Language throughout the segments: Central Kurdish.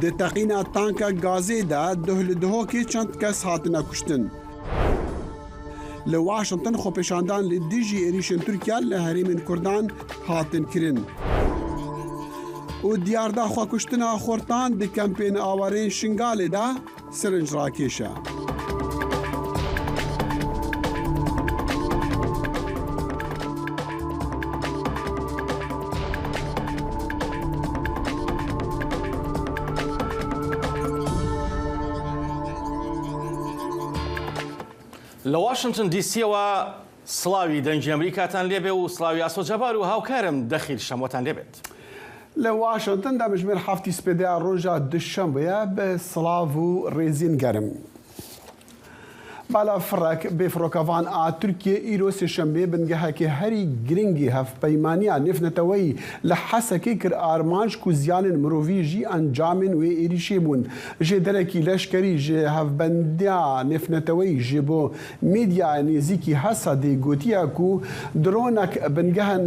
Di teqîna tanka gazê de duh li Duhokê çend kes hatine kuştin. Li Washington xwepêşandan li dijî êrîşên Tirkiya li herêmên Kurdan hatin kirin. Û diyarda xwekuştina xortan di kempên awarên Şingalê de serinc rakêş e. لە واشنتن دی سیەوە سڵاوی دەنگی ئەمریکاتان لێبێ و سڵاوی ئاسۆ جەبار و هاوکارم دەخیل شەمۆتان لێبێت. لە واشنتن دەمژمێر حەفتی سپێدەیا ڕۆژا دوشەمبەیە بە سڵاڤ و ڕێزین گەرم. بالافڕەک بێفڕۆکەڤان ئا تورکیە ئیرۆ سێشەمبێ بنگەهەکێ هەری گرنگی هەڤپەیمانیا نێڤنەتەوەیی لە حەسەکێ کر ئارمانج کو زیانên mirovî jî encamên wê êrîşê bûn. Jê derekî leşkerî ji hevbendiya nêvneteweyî ji bo medyaya nêzîkî Hesedê gotiye ku dronek bingehên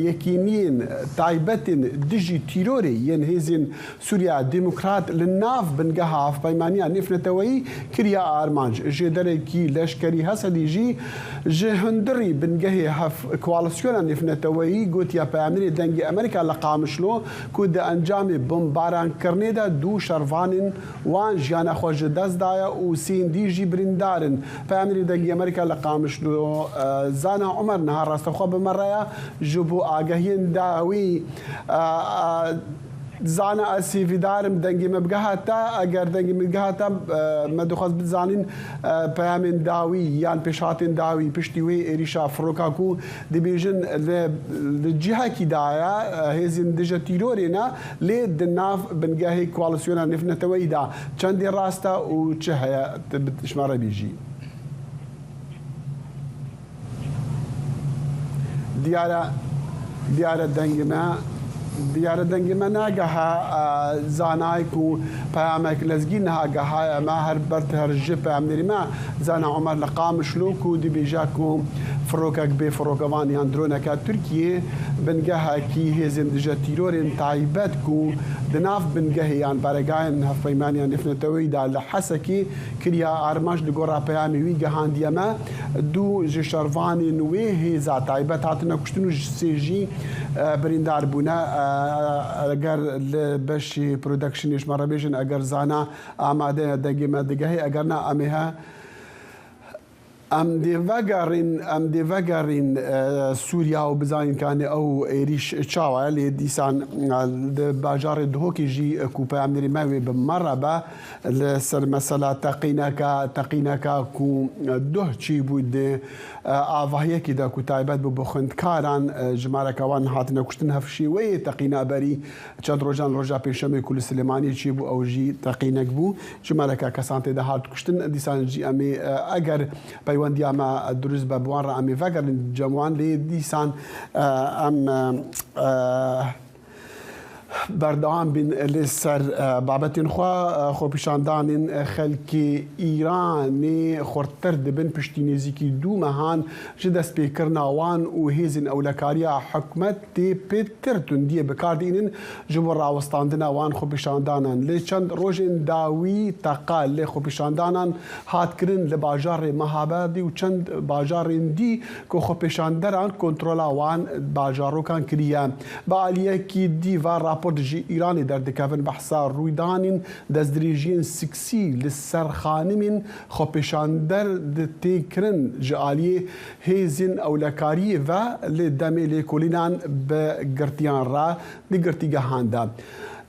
yekîniyên taybetên dijî tîrorê yên hêzên Sûriya Demokrat li nav bingeha hevpeymaniya nêvneteweyî kiriye armanc. Jê derekî leşkerî Hesedî jî ji hundirî bingehê hev koalisyona nêvneteweyî gotiye peyamnêrê Dengê Amerîka li Qamişlo ku di encamê bombarankirinê de du şervanên wan jiyana xwe ji dest daye û sên dî jî birîndar in. Peyamnêrê Dengê Amerîka li Qamişlo Zana Omer niha rastexwe bi me re ye ji bo agahiyên dawî. Zana ez hêvîdar im dengê me bigeha te, eger dengê min bigeha te me dixwest bizanîn peyamên dawî yan pêşhatên dawî piştî wê êrîşa firoka ku dibêjin li li cihekî daye hêzên dije tîrorê ne lê di nav bingehê koalisyona nêvneteweyî de çendê rast e û çi heye tu ji me re bêjî. Diyare diyare dengê me diyare dengê me nageha zanay ku peyamek lezgîn niha gehaye me her ber her ji peyamnêrî me Zana Omer li Qamişlo ku dibêje ku firokek bê firokevan yan droneke Tirkiyê bingehekî hêzên dije tîrorên taybet ku di nav bingehê yan baregayên hevpeymaniya nêvneteweyî de li Hesekê kiriya armanc li gora peyamê wî gehandiye me du ji şervanên wê hêza taybet hatine kuştin û ji sê jî birîndar bûne. Eger li beşê productionê ji me re bêjin eger zana amade ye dengê me digehê eger na em ê he em dê vegerîn em dê vegerîn Sûriya û bizanîn kanê ew êrîş çawa ye lê dîsan di bajarê Duhokê jî ku peyamnêrê me wê bi me re be Li ser mesela teqîneke teqîneke ku duh çêbû di avahiyekî de ku taybet bû bi xwendkaran jimareke wan hatine kuştin hevşêweyê teqîna berî çend rojan roja pênşemê ku li Silêmaniyê çêbû ew jî teqînek bû jimareke kesan tê de hat kuştin dîsan jî em ê eger peywendiya me dirust be bi wan re em ê vegerin cem wan lê dîsan em Berdewam bin li ser babetên xwe, xwepêşandanên xelkê Îranê xurttir dibin piştî nêzîkî du mehan ji destpêkirina wan û hêzên ewlekariya hikûmetê pêtir tundiyê bi kar diînin ji bo rawestandina wan xwepêşandanan. Li çend rojên dawî teqe li xwepêşandanan hat kirin li bajarê Mehabadê û çend bajarên dî ku xwepêşanderan kontrola wan bajarokan kiriye. Bi aliyekî dî ve raport ji Îranê derdikevin behsa rûydanên destdirêjiyên siksî li ser xanimên xwepêşander di tê kirin ji aliyê hêzên ewlekariyê ve li demê lêkolînan bi girtiyan re di girtîgehan de.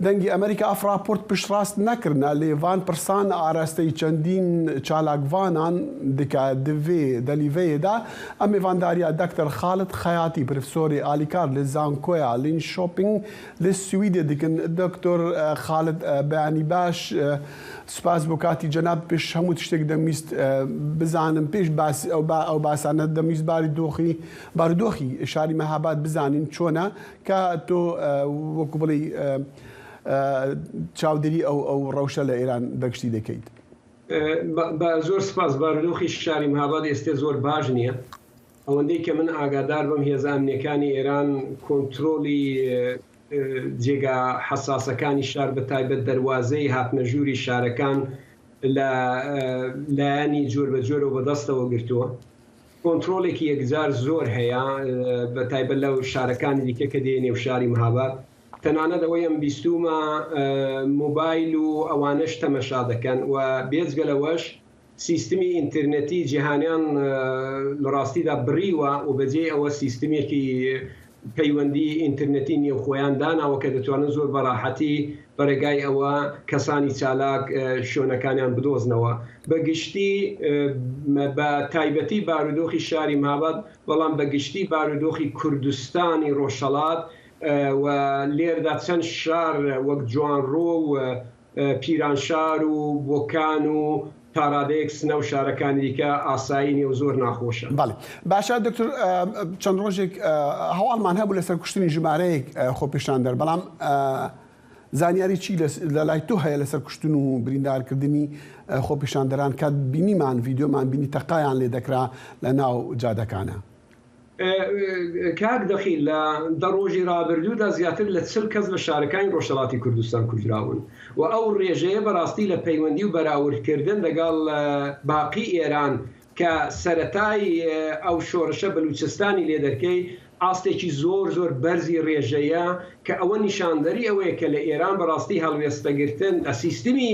Dengê Amerîka ev raport piştrast nekirine lê van pirsan arasteyî çendîn çalakvanan dike. Di vê delîveyê de em mêvandariya Doktor Xalid Xeyatî, profesorê alîkar li Zankoya Linköping li Swîdê dikin. Doktor Xalid beyanî baş spas bo katî cenab pêş hemû tiştek demwîst bizanim pêş bas ew basane demwîst barî doxî barûdoxî şarî Mehabad bizanîn çon e کە تۆ وەکو بڵێی چاودێری ئەو ئەو ڕەوشە لە ئێران بەگشتی دەکەیت؟ بە زۆر سپاس بارودۆخی شاری مهاباد ئێستێ زۆر باش نییە ئەوەندەی کە من ئاگادار بم هێزە ئەمنیەکانی ئێران کۆنترۆڵی. جێگا حەساسەکانی شار بە تایبەت دەروازەی هاتنە ژووری شارەکان لە لایەنی جۆربەجۆرەوە بەدەستەوە گرتووە. کۆنترۆڵێکی یەکجار زۆر هەیە بە تایبەت لە شارەکانی دیکە کە دێیە نێو شاری مهاباد. تەنانەت ئەوەی ئەم بیستوومە مۆبایل و ئەوانەش تەمەشا دەکەن و بێجگە لەوەش سیستمی ئینترنێتی جیهانیان لە ڕاستیدا بڕیوە و بەجێی ئەوە سیستمێکی پەیوەندی ئینترنێتی نێوخۆیان داناوە کە دەتوانن زۆر بە ڕاحەتی بە ڕێگای ئەوە کەسانی چالاک شوێنەکانیان بدۆزنەوە. بە گشتی بە تایبەتی بارودۆخی شاری مهاباد بەڵام بە گشتی بارودۆخی کوردستانی ڕۆژهەڵات و لێردا چەند شار وەک جوانڕۆ و پیرانشار و بۆکان و تاڕادەیەک سنە و شارەکانی دیکە ئاسایی نیە و زۆر ناخۆشە. بەڵێ باشە دکتۆر چەند ڕۆژێک هەواڵمان هەبوو لەسەر کوشتنی ژمارەیەک خۆپیشاندەر بەڵام زانیاری چی لە لای تۆ هەیە لەسەر کوشتن و بریندارکردنی خۆپیشاندەران کە بینیمان ڤیدیۆمان بینی تەقایان لێ دەکرا لە ناو جادەکانە؟ کاک دەخیل لە دە ڕۆژی ڕابردوودا زیاتر لە 40 کەس لە شارەکانی ڕۆژهەڵاتی کوردستان کوژراون و ئەو ڕێژەیە بەڕاستی لە پەیوەندی و بەراوردکردن لەگەڵ باقی ئێران کە سەرەتای ئەو شۆڕشە بلوچستانی لێ دەرکەی ئاستێکی زۆر زۆر بەرزی ڕێژەیە کە ئەوە نیشاندەری ئەوەیە کە لە ئێران بەڕاستی هەڵوێستەگرتن لە سیستمی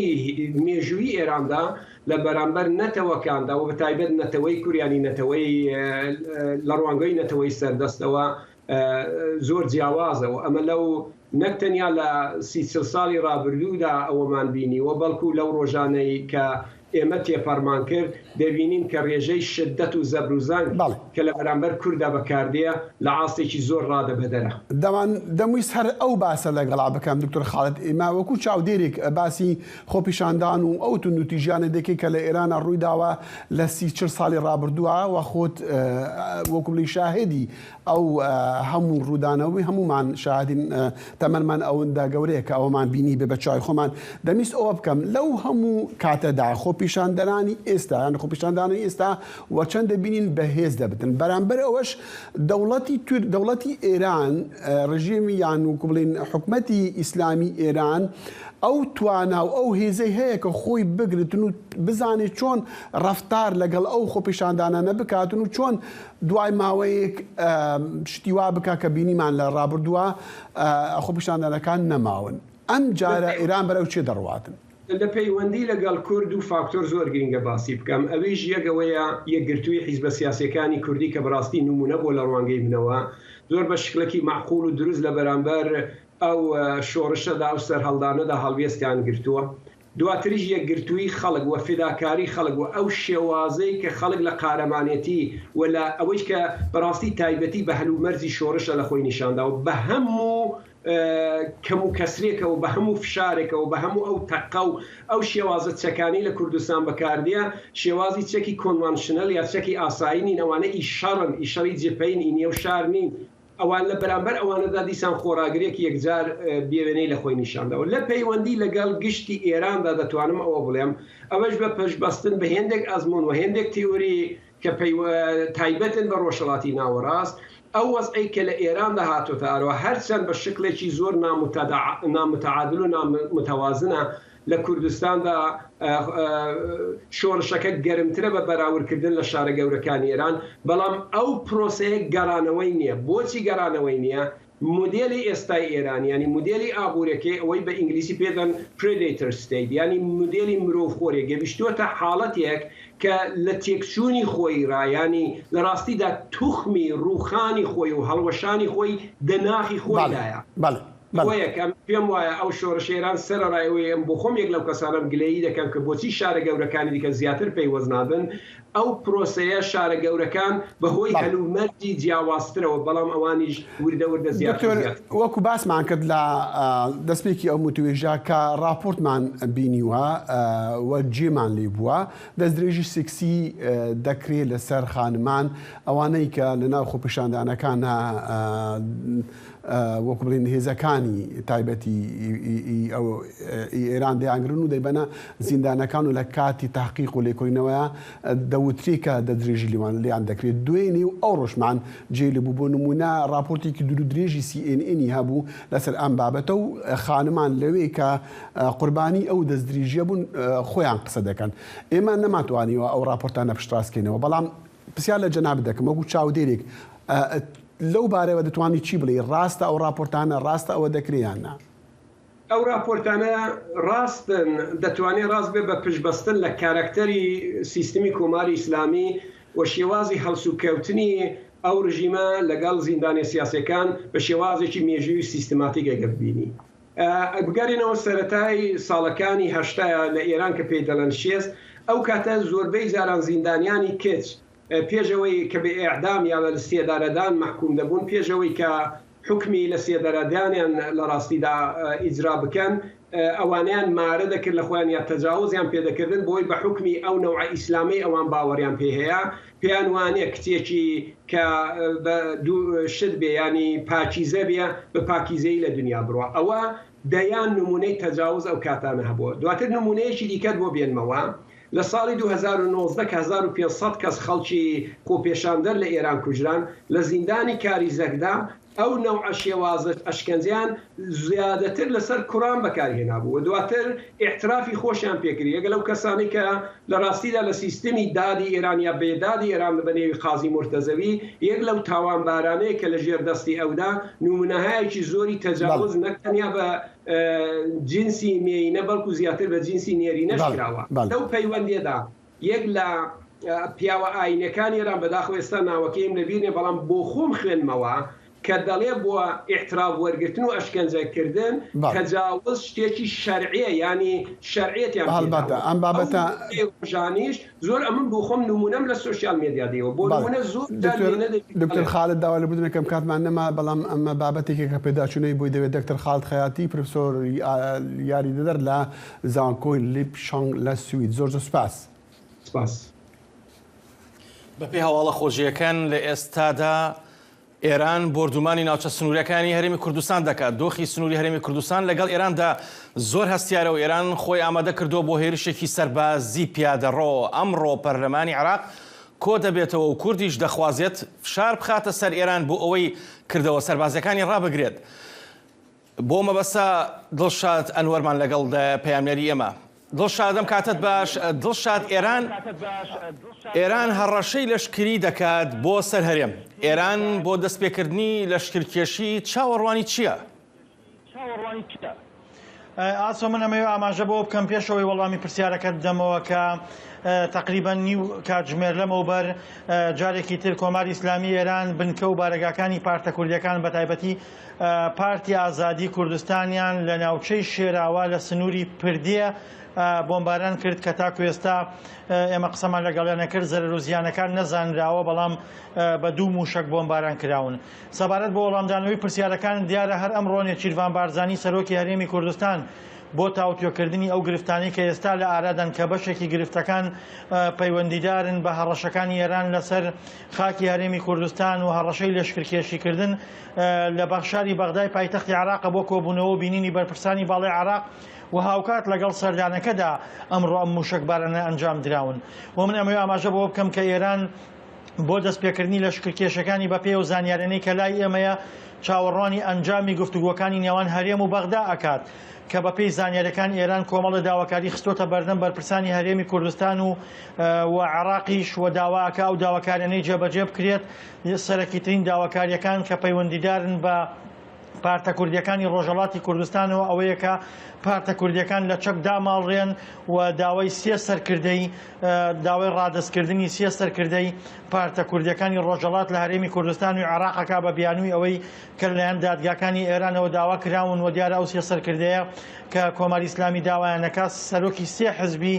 مێژوویی ئێراندا لە بەرامبەر نەتەوەکاندا و بەتایبەت نەتەوەی کورد یانی نەتەوەی لە ڕوانگەی نەتەوەی سەردەستەوە زۆر جیاوازە و ئەمە لەو نەک تەنیا لە سی چل ساڵی ڕابردوودا ئەوەمان بینیوە بەڵکو لەو ڕۆژانەی کە ئێمە تێپەڕمان کرد دەبینین کە ڕێژەی شدەت و زەبر و زەنگ کە لە بەرامبەر کورددا بەکاردێ لە ئاستێکی زۆر ڕادەبەدەرە. دەمان دەمویست هەر ئەو باسە لەگەڵا بکەم دکتۆر خالد ئێمە وەکو چاودێرێک باسی خۆپیشاندان و ئەو توندوتیژیانە دەکەی کە لە ئێرانە ڕوویداوە لە سی چل ساڵی ڕابردووە و خۆت وەکو بڵێی شاهێدی ئەو هەموو ڕوودانەوەی هەموومان شاهدین تەمەنمان ئەوەندە گەورەیە کە ئەوەمان بینی بێ بە چاوی خۆمان دەمویست ئەوە بکەم لەو هەموو کاتەدا خۆپیشاندەرانی ئێستا یان خۆپیشاندانی ئێستا و چەند دەبینین بەهێز دەبتن بەرامبەر ئەوەش دەوڵەتی تور دەوڵەتی ئێران ڕژێمی یان وەکو بڵێین حکومەتی ئیسلامی ئێران ئەو توانا و ئەو هێزەی هەیە کە خۆی بگرتن و بزانێت چۆن ڕەفتار لەگەڵ ئەو خۆپیشاندانانە بکاتن و چۆن دوای ماوەیەک شتی وا بکا کە بینیمان لە ڕابردووە خۆپیشاندانەکان نەماون. ئەم جارە ئێران بەرەو چێ دەڕواتن؟ لە پەیوەندی لەگەڵ کورد دوو فاکتۆر زۆر گرینگە باسی بکەم ئەویش یەک ئەوەیە یەکگرتوویی حیزبە سیاسیەکانی کوردی کە بەڕاستی نموونە بۆ لە ڕوانگەی منەوە زۆر بە شکڵێکی مەعقوڵ و دروست لە بەرامبەر ئەو شۆڕشەدا ئەو سەرهەڵدانەدا هەڵوێستیان گرتووە دواتریش یەکگرتوویی خەڵک و فیداکاری خەڵک و ئەو شێوازەی کە خەڵک لە قارەمانێتی و لە ئەوەی کە بەڕاستی تایبەتی بە هەلومەرجی شۆڕشە لە خۆی نیشانداوە بە هەموو کەم و کەسرێکەوە بە هەموو فشارێکەوە بە هەموو ئەو تەقە و ئەو شێوازە چەکانەی لە کوردستان بەکاردێ شێوازی چەکی کۆنوانشنەل یا چەکی ئاسایی نین ئەوانە ئی شەڕن ئی شەڕی جبهەین ئی نێو شار نین ئەوان لە بەرامبەر ئەوانەدا دیسان خۆڕاگرێکی یەکجار بێوێنەی لە خۆی نیشانداوە. لە پەیوەندی لەگەڵ گشتی ئێراندا دەتوانم ئەوە بڵێم، ئەوەش بە پشتبەستن بە هێندێک ئەزموون و هێندێک تیئوری کە تایبەتن بە ڕۆژهەڵاتی ناوەڕاست، ئەو وەزعەی کە لە ئێراندا هاتۆتە ئارەوە هەرچەند بە شکڵێکی زۆر نامتعادل و نامتوازنە، لە کوردستاندا شۆڕشەکە گەرمترە بە بەراوردکردن لە شارە گەورەکانی ئێران، بەڵام ئەو پرۆسەیە گەڕانەوەی نییە. بۆچی گەڕانەوەی نییە؟ مۆدێلی ئێستای ئێران یانی مۆدێلی ئابوورەکەی ئەوەی بە ئینگلیسی پێ دەڵێن Predator State یانی مۆدێلی مرۆڤخۆرێک گەیشتووەتە حاڵەتێک کە لە تێکچوونی خۆی ڕا یانی لە ڕاستیدا توخمی ڕووخانی خۆی و هەڵوەشانی خۆی دە ناخی خۆیدایە. بەڵێ بەڵێ. بۆیە کە پێم وایە ئەو شۆڕشەی ئێران سەرەڕای ئەوەی ئەم بۆ خۆم یەک لەو کەسانەم گلەیی دەکەم کە بۆچی شارە گەورەکانی دیکە زیاتر پەیوەست نابن ئەو پرۆسەیە شارە گەورەکان بە هۆی بەڵێ. هەلومەرجی جیاوازترەوە بەڵام ئەوانیش وردە وردە زیاتر و دکتۆر زیاتر. وەکو باسمان کرد لە دەستپێکی ئەو وتوێژە کە ڕاپۆرتمان بینیوە و جێمان لێ بووە دەستدرێژی سێکسی دەکرێ لەسەر خانمان ئەوانەی کە لەناو خۆپیشاندانەکانە. وەکو بڵێین هێزەکانی تایبەتی ئەو ئێران دەیانگرن و دەیبەنە زیندانەکان و لە کاتی تەحقیق و لێکۆڵینەوەیا دەوترێ کە دەستدرێژی لێوان لێیان دەکرێت. دوێنێ و ئەوڕۆشمان جێی لێ بوو. بۆ نموونە ڕاپۆرتێکی دوور و درێژی سی ئێن ئێنی هەبوو لەسەر ئەم بابەتە و خانمان لەوێ کە قوربانی ئەو دەستدریژیە بوون خۆیان قسە دەکەن. ئێمە نەمانتوانیوە ئەو ڕاپۆرتانە پشتڕاست کەینەوە. بەڵام پرسیار لە جەنابت دەکەم وەکو چاودێرێک لەو بارەوە دەتوانی چی بڵێی؟ ڕاستە ئەو ڕاپۆرتانە ڕاستە ئەوە دەکرێ یان نا؟ ئەو راپۆرتانە راستن، دەتوانێ راست بێ بە پشتبەستن لە کاراکتەری سیستمی کۆماری ئیسلامی و شێوازی هەڵسوکەوتنی ئەو رژیمە لەگەڵ زیندانیە سیاسیەکان بە شێوازێکی مێژووی و سیستماتیک ئەگەر ببینی. بگەرێنەوە سەرەتای ساڵەکانی هەشتا لە ئێران کە پێی دەڵێن شێست، ئەو کاتە زۆربەی جاران زیندانیانی کچ پێش ئەوەی کە بە ئێعدام یا بە سێدارەدان مەحکووم دەبوون، پێش ئەوەی کە حوکمی لە سێدارەدانیان لە ڕاستیدا ئیجرا بکەن، ئەوانەیان مارە دەکرد لە خۆیان یا تەجاوزیان پێ دەکردن بۆی بە حوکمی ئەو نەوعە ئیسلامەی ئەوان باوەڕیان پێ هەیە، پێیان وانیە کچێکی کە بە دوو شت بێ یانی پاکیزە بێ بە پاکیزەیی لە دنیا بڕوا. ئەوە دەیان نموونەی تەجاوز ئەو کاتانە هەبووە. دواتر نموونەیەکی دیکەت بۆ بێنمەوە. لە ساڵی 2019 کە 1500 کەس خەڵکی خۆپێشاندەر لە ئێران کوژران، لە زیندانی کاریزەکدا ئەو نەوعە شێوازە ئەشکەنجەیان زیادەتر لەسەر کوڕان بەکارهێنابوو و دواتر ئیعترافی خۆشیان پێکرد. یەکە لەو کەسانەی کە لە ڕاستیدا لە سیستمی دادی ئێران یا بێدادی ئێران بە نێوی قازی مورتەزەوی یەک لەو تاوانبارانەیە کە لە ژێر دەستی ئەودا نموونەهایەکی زۆری تەجاوز نەک تەنیا بە جنسی مێینە بەڵکو زیاتر بە جنسی نێرینەش کراوە. لەو پەیوەندیەدا یەک لە پیاوە ئاینەکانی ئێران بەداخەوە ئێستا ناوەکەیم لەبیر نیە بەڵام بۆ خۆم خوێندمەوە کە دەڵێ بۆ ئیعتراف وەرگرتن و ئەشکەنجە کردن تەجاوز شتێکی شەرعیە یانی شەرعیەتیان پێداوە. ئەم بابەتە ڕۆژانیش زۆر ئەمن بۆ خۆم نمونەم لە سۆشیال مێدیا دیوە بۆ نمونە زۆر جار وێنە دەبینم. دکتۆر خالد داوا لێبوردن ئەکەم کاتمان نەما بەڵام ئەمە بابەتێکە کە پێداچوونەوەی بۆی دەوێت دکتۆر خالد خەیاتی پرفسۆر یاریدەدەر لە زانکۆی لیپشۆنگ لە سوید زۆر زۆر سوپاس. سپاس. بەپێی هەواڵە خۆجێیەکان لە ئێستادا ئێران بۆردومانی ناوچە سنووریەکانی هەرێمی کوردستان دەکات، دۆخی سنووری هەرێمی کوردستان لەگەڵ ئێراندا زۆر هەستیارە و ئێران خۆی ئامادە کردووە بۆ هێرشێکی سەربازی پیادەڕۆ، ئەمڕۆ پەرلەمانی عێراق کۆدەبێتەوە و کوردیش دەخوازێت فشار بخاتە سەر ئێران بۆ ئەوەی کردەوە سەربازیەکانی ڕابگرێت. بۆ مەبەستە دڵشاد ئەنوەرمان لەگەڵدایە پەیامنێری ئێمە. دڵشاد ئەم کاتەت باش دڵشاد ئێران ئێران هەڕەشەی لەشکری دەکات بۆ سەر هەرێم ئێران بۆ دەستپێکردنی لەشکرکێشی چاوەڕوانی چییە؟ ئاسۆ من ئەمەوێ ئاماژە بەوە بکەم پێشەوەی وەڵامی پرسیارەکەت بدەمەوە کە تقریبا نیو کاتژمێر لەمەوبەر جارێکی تر کۆماری ئیسلامی ئێران بنکە و بارەگاکانی پارتە کوردیەکان بە تایبەتی پارتی ئازادی کوردستانیان لە ناوچەی شێراوا لە سنووری پردێ بۆمباران کرد کە تاکو ئێستا ئێمە قسەمان لەگەڵیان نەکرد زەرەر و زیانەکان نەزانراوە بەڵام بە دوو موشەک بۆمباران کراون. سەبارەت بۆ وەڵامدانەوەی پرسیارەکان دیارە هەر ئەمڕۆ نێچیرڤان بارزانی سەرۆکی هەرێمی کوردستان بۆ تاوتوێکردنی ئەو گرفتانەی کە ئێستا لە ئارادان کە بەشێکی گرفتەکان پەیوەندیدارن بە هەڕەشەکانی ئێران لەسەر خاکی هەرێمی کوردستان و هەڕەشەی لەشکرکێشیکردن لە شاری بەغدای پایتەختی عێراقە بۆ کۆبوونەوە و بینینی بەرپرسانی باڵای عێراق و هاوکات لەگەڵ سەردانەکەدا ئەمڕۆ ئەم مووشەکبارانە ئەنجام دراون و من ئەمەوێ ئاماژە بەوە بکەم کە ئێران بۆ دەستپێکردنی لەشکرکێشەکانی بەپێی ئەو زانیارانەی کە لای ئێمەیە چاوەڕوانی ئەنجامی گفتوگۆکانی نێوان هەرێم و بەغدا ئەکات کە بەپێی زانیاریەکان ئێران کۆمەڵە داواکاری خستۆتە بەردەم بەرپرسانی هەرێمی کوردستان و و عێراقیش و داوا ئەکا ئەو داواکاریانەی جێبەجێ بکرێت سەرەکیترین داواکاریەکان کە پەیوەندیدارن بە پارتە کوردیەکانی ڕۆژهەڵاتی کوردستانەوە ئەوەیە کە پارتە کوردیەکان لە چەک داماڵرێن و داوای سێ سەرکردەی داوای ڕادەستکردنی سێ سەرکردەی پارتە کوردیەکانی ڕۆژهەڵات لە هەرێمی کوردستان و عێراقەکە بە بیانووی ئەوەی کە لەلایەن دادگاکانی ئێرانەوە داوا کراون و دیارە ئەو سێ سەرکردەیە کە کۆماری ئیسلامی داوایانەکە سەرۆکی سێ حزبی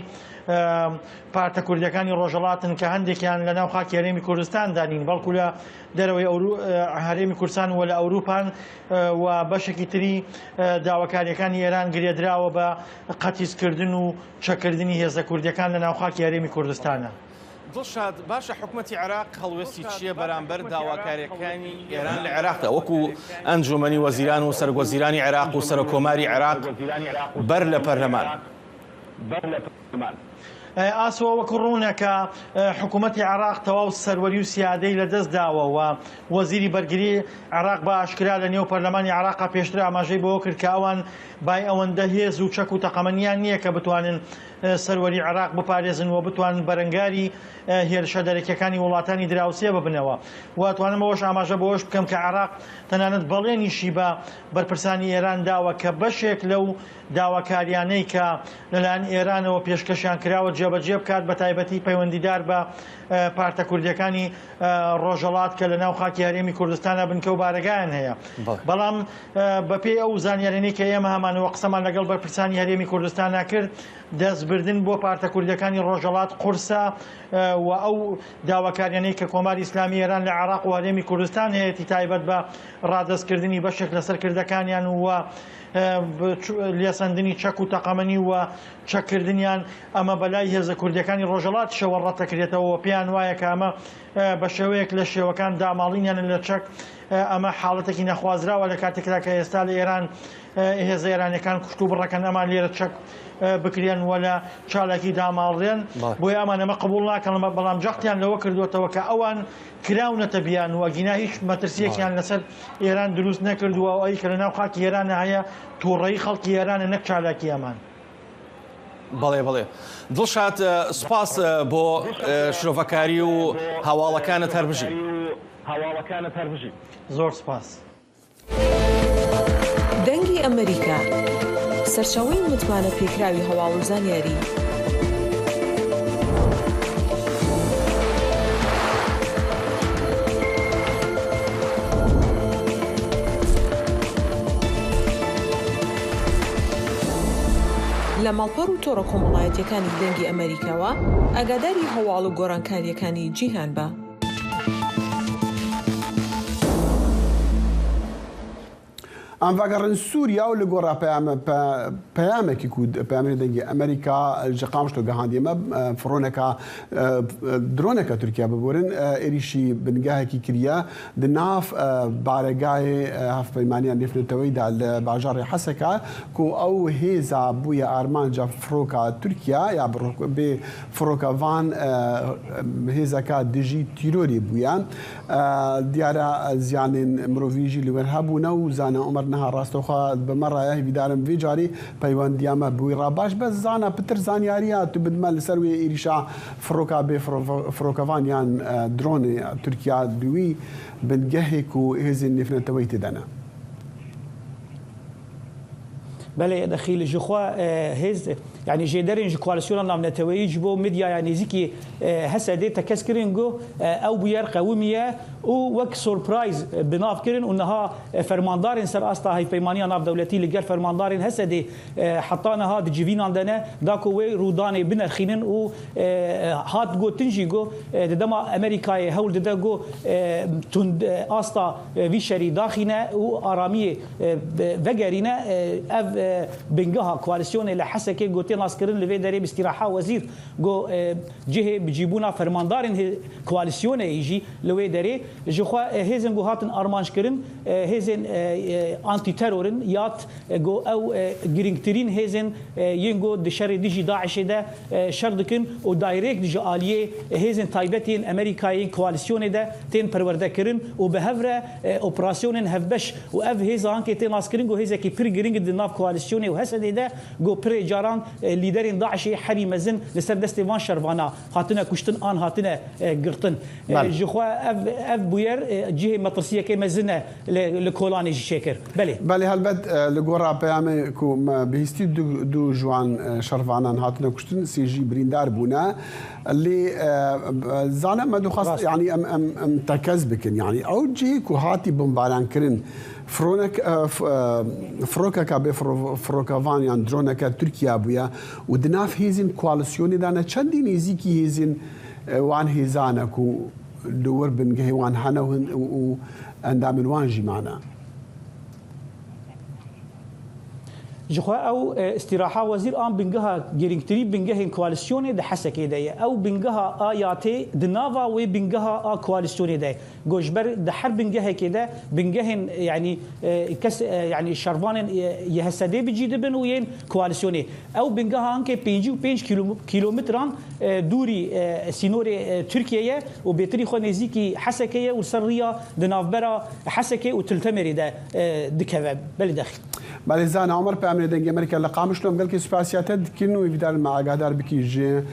پارتە کوردیەکانی ڕۆژهەڵاتن کە هەندێکیان لە ناو خاکی هەرێمی کوردستاندا نین بەڵکو لە دەرەوەی هەرێمی کوردستان و لە ئەوروپان و بەشێکی تری داواکاریەکانی ئێران گرێدراوە بە قەتیسکردن و چەکردنی هێزە کوردیەکان لە ناو خاکی هەرێمی کوردستانە. دڵشاد، باشە حکومەتی عێراق هەڵوێستی چییە بەرامبەر داواکارییەکانی ئێران لە عێراقدا وەکو ئەنجومەنی وەزیران و سەرۆکوەزیرانی عێراق و سەرۆککۆماری عێراق بەر لە پەرلەمان؟ ئاسۆ، وەکو ڕوونە کە حکوومەتی عێراق تەواو سەروەری و سیادەی لەدەست داوە و وەزیری بەرگری عێراق بە ئاشکرا لە نێو پەرلەمانی عێراقا پێشتر ئاماژەی بەوە کرد کە ئەوان بای ئەوەندە هێز و چەک و تەقەمەنیان نییە کە بتوانن سەروەری عێراق بپارێزن و بتوانن بەرەنگاری هێرشە دەرەکیەکانی وڵاتانی دراوسێ ببنەوە و ئەتوانم ئەوەش ئاماژە بەوەش بکەم کە عێراق تەنانەت بەڵێنیشی بە بەرپرسانی ئێران داوە کە بەشێک لەو داواکاریانەی کە لەلایەن ئێرانەوە پێشکەشیان کراوە جێبەجێ بکات بە تایبەتی پەیوەندیدار بە پارتە کوردیەکانی ڕۆژەڵات کە لە ناو خاکی هەرێمی کوردستانە بنکە و بارەگایان هەیە بەڵام بەپێی ئەو زانیاریانەی کە ئێمە هەمانەوە قسەمان لەگەڵ بەرپرسانی هەرێمی کوردستانا کرد، دەستبردن بۆ پارتە کوردیەکانی ڕۆژهەڵات قورسە و ئەو داواکاریانەی کە کۆماری ئیسلامی ئێران لە عێراق و هەرێمی کوردستان هەیەتی تایبەت بە ڕادەستکردنی بەشێک لە سەرکردەکانیان و لێسەندنی چەک و تەقەمەنی و چەککردنیان ئەمە بەلای هێزە کوردیەکانی ڕۆژهەڵاتیشەوە ڕەتدەکرێتەوە و پێیان وایە کە ئەمە بە شێوەیەک لە شێوەکان داماڵینیانە لە چەک ئەمە حاڵەتێکی نەخوازراوە لە کاتێکدا کە ئێستا لە ئێران هێزە ئێرانیەکان کوشت و بڕەکەن ئەمان لێرە چەک بکرێن و لە چالاکی داماڵرێن بۆیە ئەمان ئەمە قبوڵ ناکەن بەڵام جەختیان لەوە کردوێتەوە کە ئەوان کراونەتە بیان و ئەگینا هیچ مەترسیەکیان لەسەر ئێران دروست نەکردووە ئەوی کە لە ناو خاکی ئێران هەیە تووڕەی خەڵکی ئێرانە نەک چالاکی ئەمان. بەڵێ بەڵێ دڵشاد سوپاس بۆ شرۆڤەکاری و هەواڵەکانت هەر بژی. هەواڵەکانت هەر بژی. زۆر سوپاس. دەنگی ئەمەریکا، سەرچاوەی متمانە پێکراوی هەواڵ و زانیاری. لە ماڵپەڕ و تۆڕە کۆمەڵایەتیەکانی دەنگی ئەمەریکاوە ئاگاداری هەواڵ و گۆڕانکاریەکانی جیهان بە. ئەم ڤەگەڕن سووریا و لە گۆڕا پەیامێکی کو پەیامێ دەنگی ئەمریکا ژە قامشلۆ گەهاندیە مە فڕۆنەکە درۆنەکە تورکیا ببورن ئێریشی بنگاهێکی کریە د ناف بارەگای هەڤپەیمانیا نێفنەتەوەی دا لە باژاڕێ حەسەکە کو ئەو هێزا بویە ئارمانجا فڕۆکا تورکیا یا بێ فڕۆکەڤان هێزەکە دژی تیرۆری بویە. دیارە زیانێن مرۆڤی ژی li wir hebûne û Zana Omer niha rastewxwe bi me re ye. Hêvîdarim vê carê peywendiya me bi wî re baş be. Zana pitir zanyariya tu bidime li ser wê êrîşa firoka bê firokevan yan dronê Tirkiya di wî bingehê ku hêzên nêvneteweyî tê de ne. Belê Dexîl, ji xwe hêz yanî jêderên ji koalîsyona navneteweyî ji bo medyaya nêzîkî HSDê tekez kirin ku ew bûyer qewimiye û wek surprise bi nav kirin û niha fermandarên ser asta hevpeymaniya navdewletî li gel fermandarên HSDê heta niha di civînan de ne da ku wê rûdanê binerxînin û hat gotin jî ku di dema Amerîkayê hewl dide ku tund asta vî şerî daxîne û aramiyê Vegerîne ev bingeha koalîsyonê li Hesekê ku tê naskirin li vê derê bi îstîraha wezîr ku cihê bicîbûna fermandarên koalîsyonê jî li wê derê ji xwe hêzên ku hatin armanckirin hêzên antîteror in yat ku ew girîngtirîn hêzên yên ku di şerê dijî DAIŞ'ê de şer dikin û dayrêk ji aliyê hêzên taybet yên Amerîkayê yên koalîsyonê de tên perwerdekirin û bi hev re operasyonên hevbeş û ev hêza ankê tê naskirin ku hêzekî pir giring di nav koalîsyonê û HSD'ê de ku pirê caran lîderên DAIŞ'ê herî mezin li ser destê van şervana hatine kuştin an hatine girtin. Ji xwe ev ev bûyer cihê metirsiyekê mezin e li kolanê jî çêkir. Belê. Belê helbet li gora peyamê ku me bihîstî du du ji wan şervanan hatine kuştin sê jî birîndar bûne. Lê zane me dixwest yanî em em em tekez bikin yanî ew cihê ku hatî bombarankirin fironek firokeka bê firokevan yan droneke Tirkiya bûye û di nav hêzên koalîsyonê de ne çendî nêzîkî hêzên wan hêzan e ku li wir bingehê wan hene û endamên wan jî mane. Jixwe ew îstîraha wezîr an bingeha girîngtirîn bingehên koalîsyonê di Hesekê de ye. Ew bingeha a ya tê di nava wê bingeha a koalîsyonê de ye. Got ji ber di her bingehekê de bingehên yanî kes yanî şervanên YHSD bi cî dibin û yên koalîsyonê. Ew bingeha hinkê 55 kîlometran dûrî sînorê Tirkiyê ye û bêtirî xwe nêzîkî Hesekê ye û li ser riya di navbera Hesekê û Til Temirê de dikeve. Belê dexîl. Belê Zana Omer peyamê Dengê Amerîka li Qamişlo em gelkî spasiya te dikin û hêvîdar in me agahdar bikî ji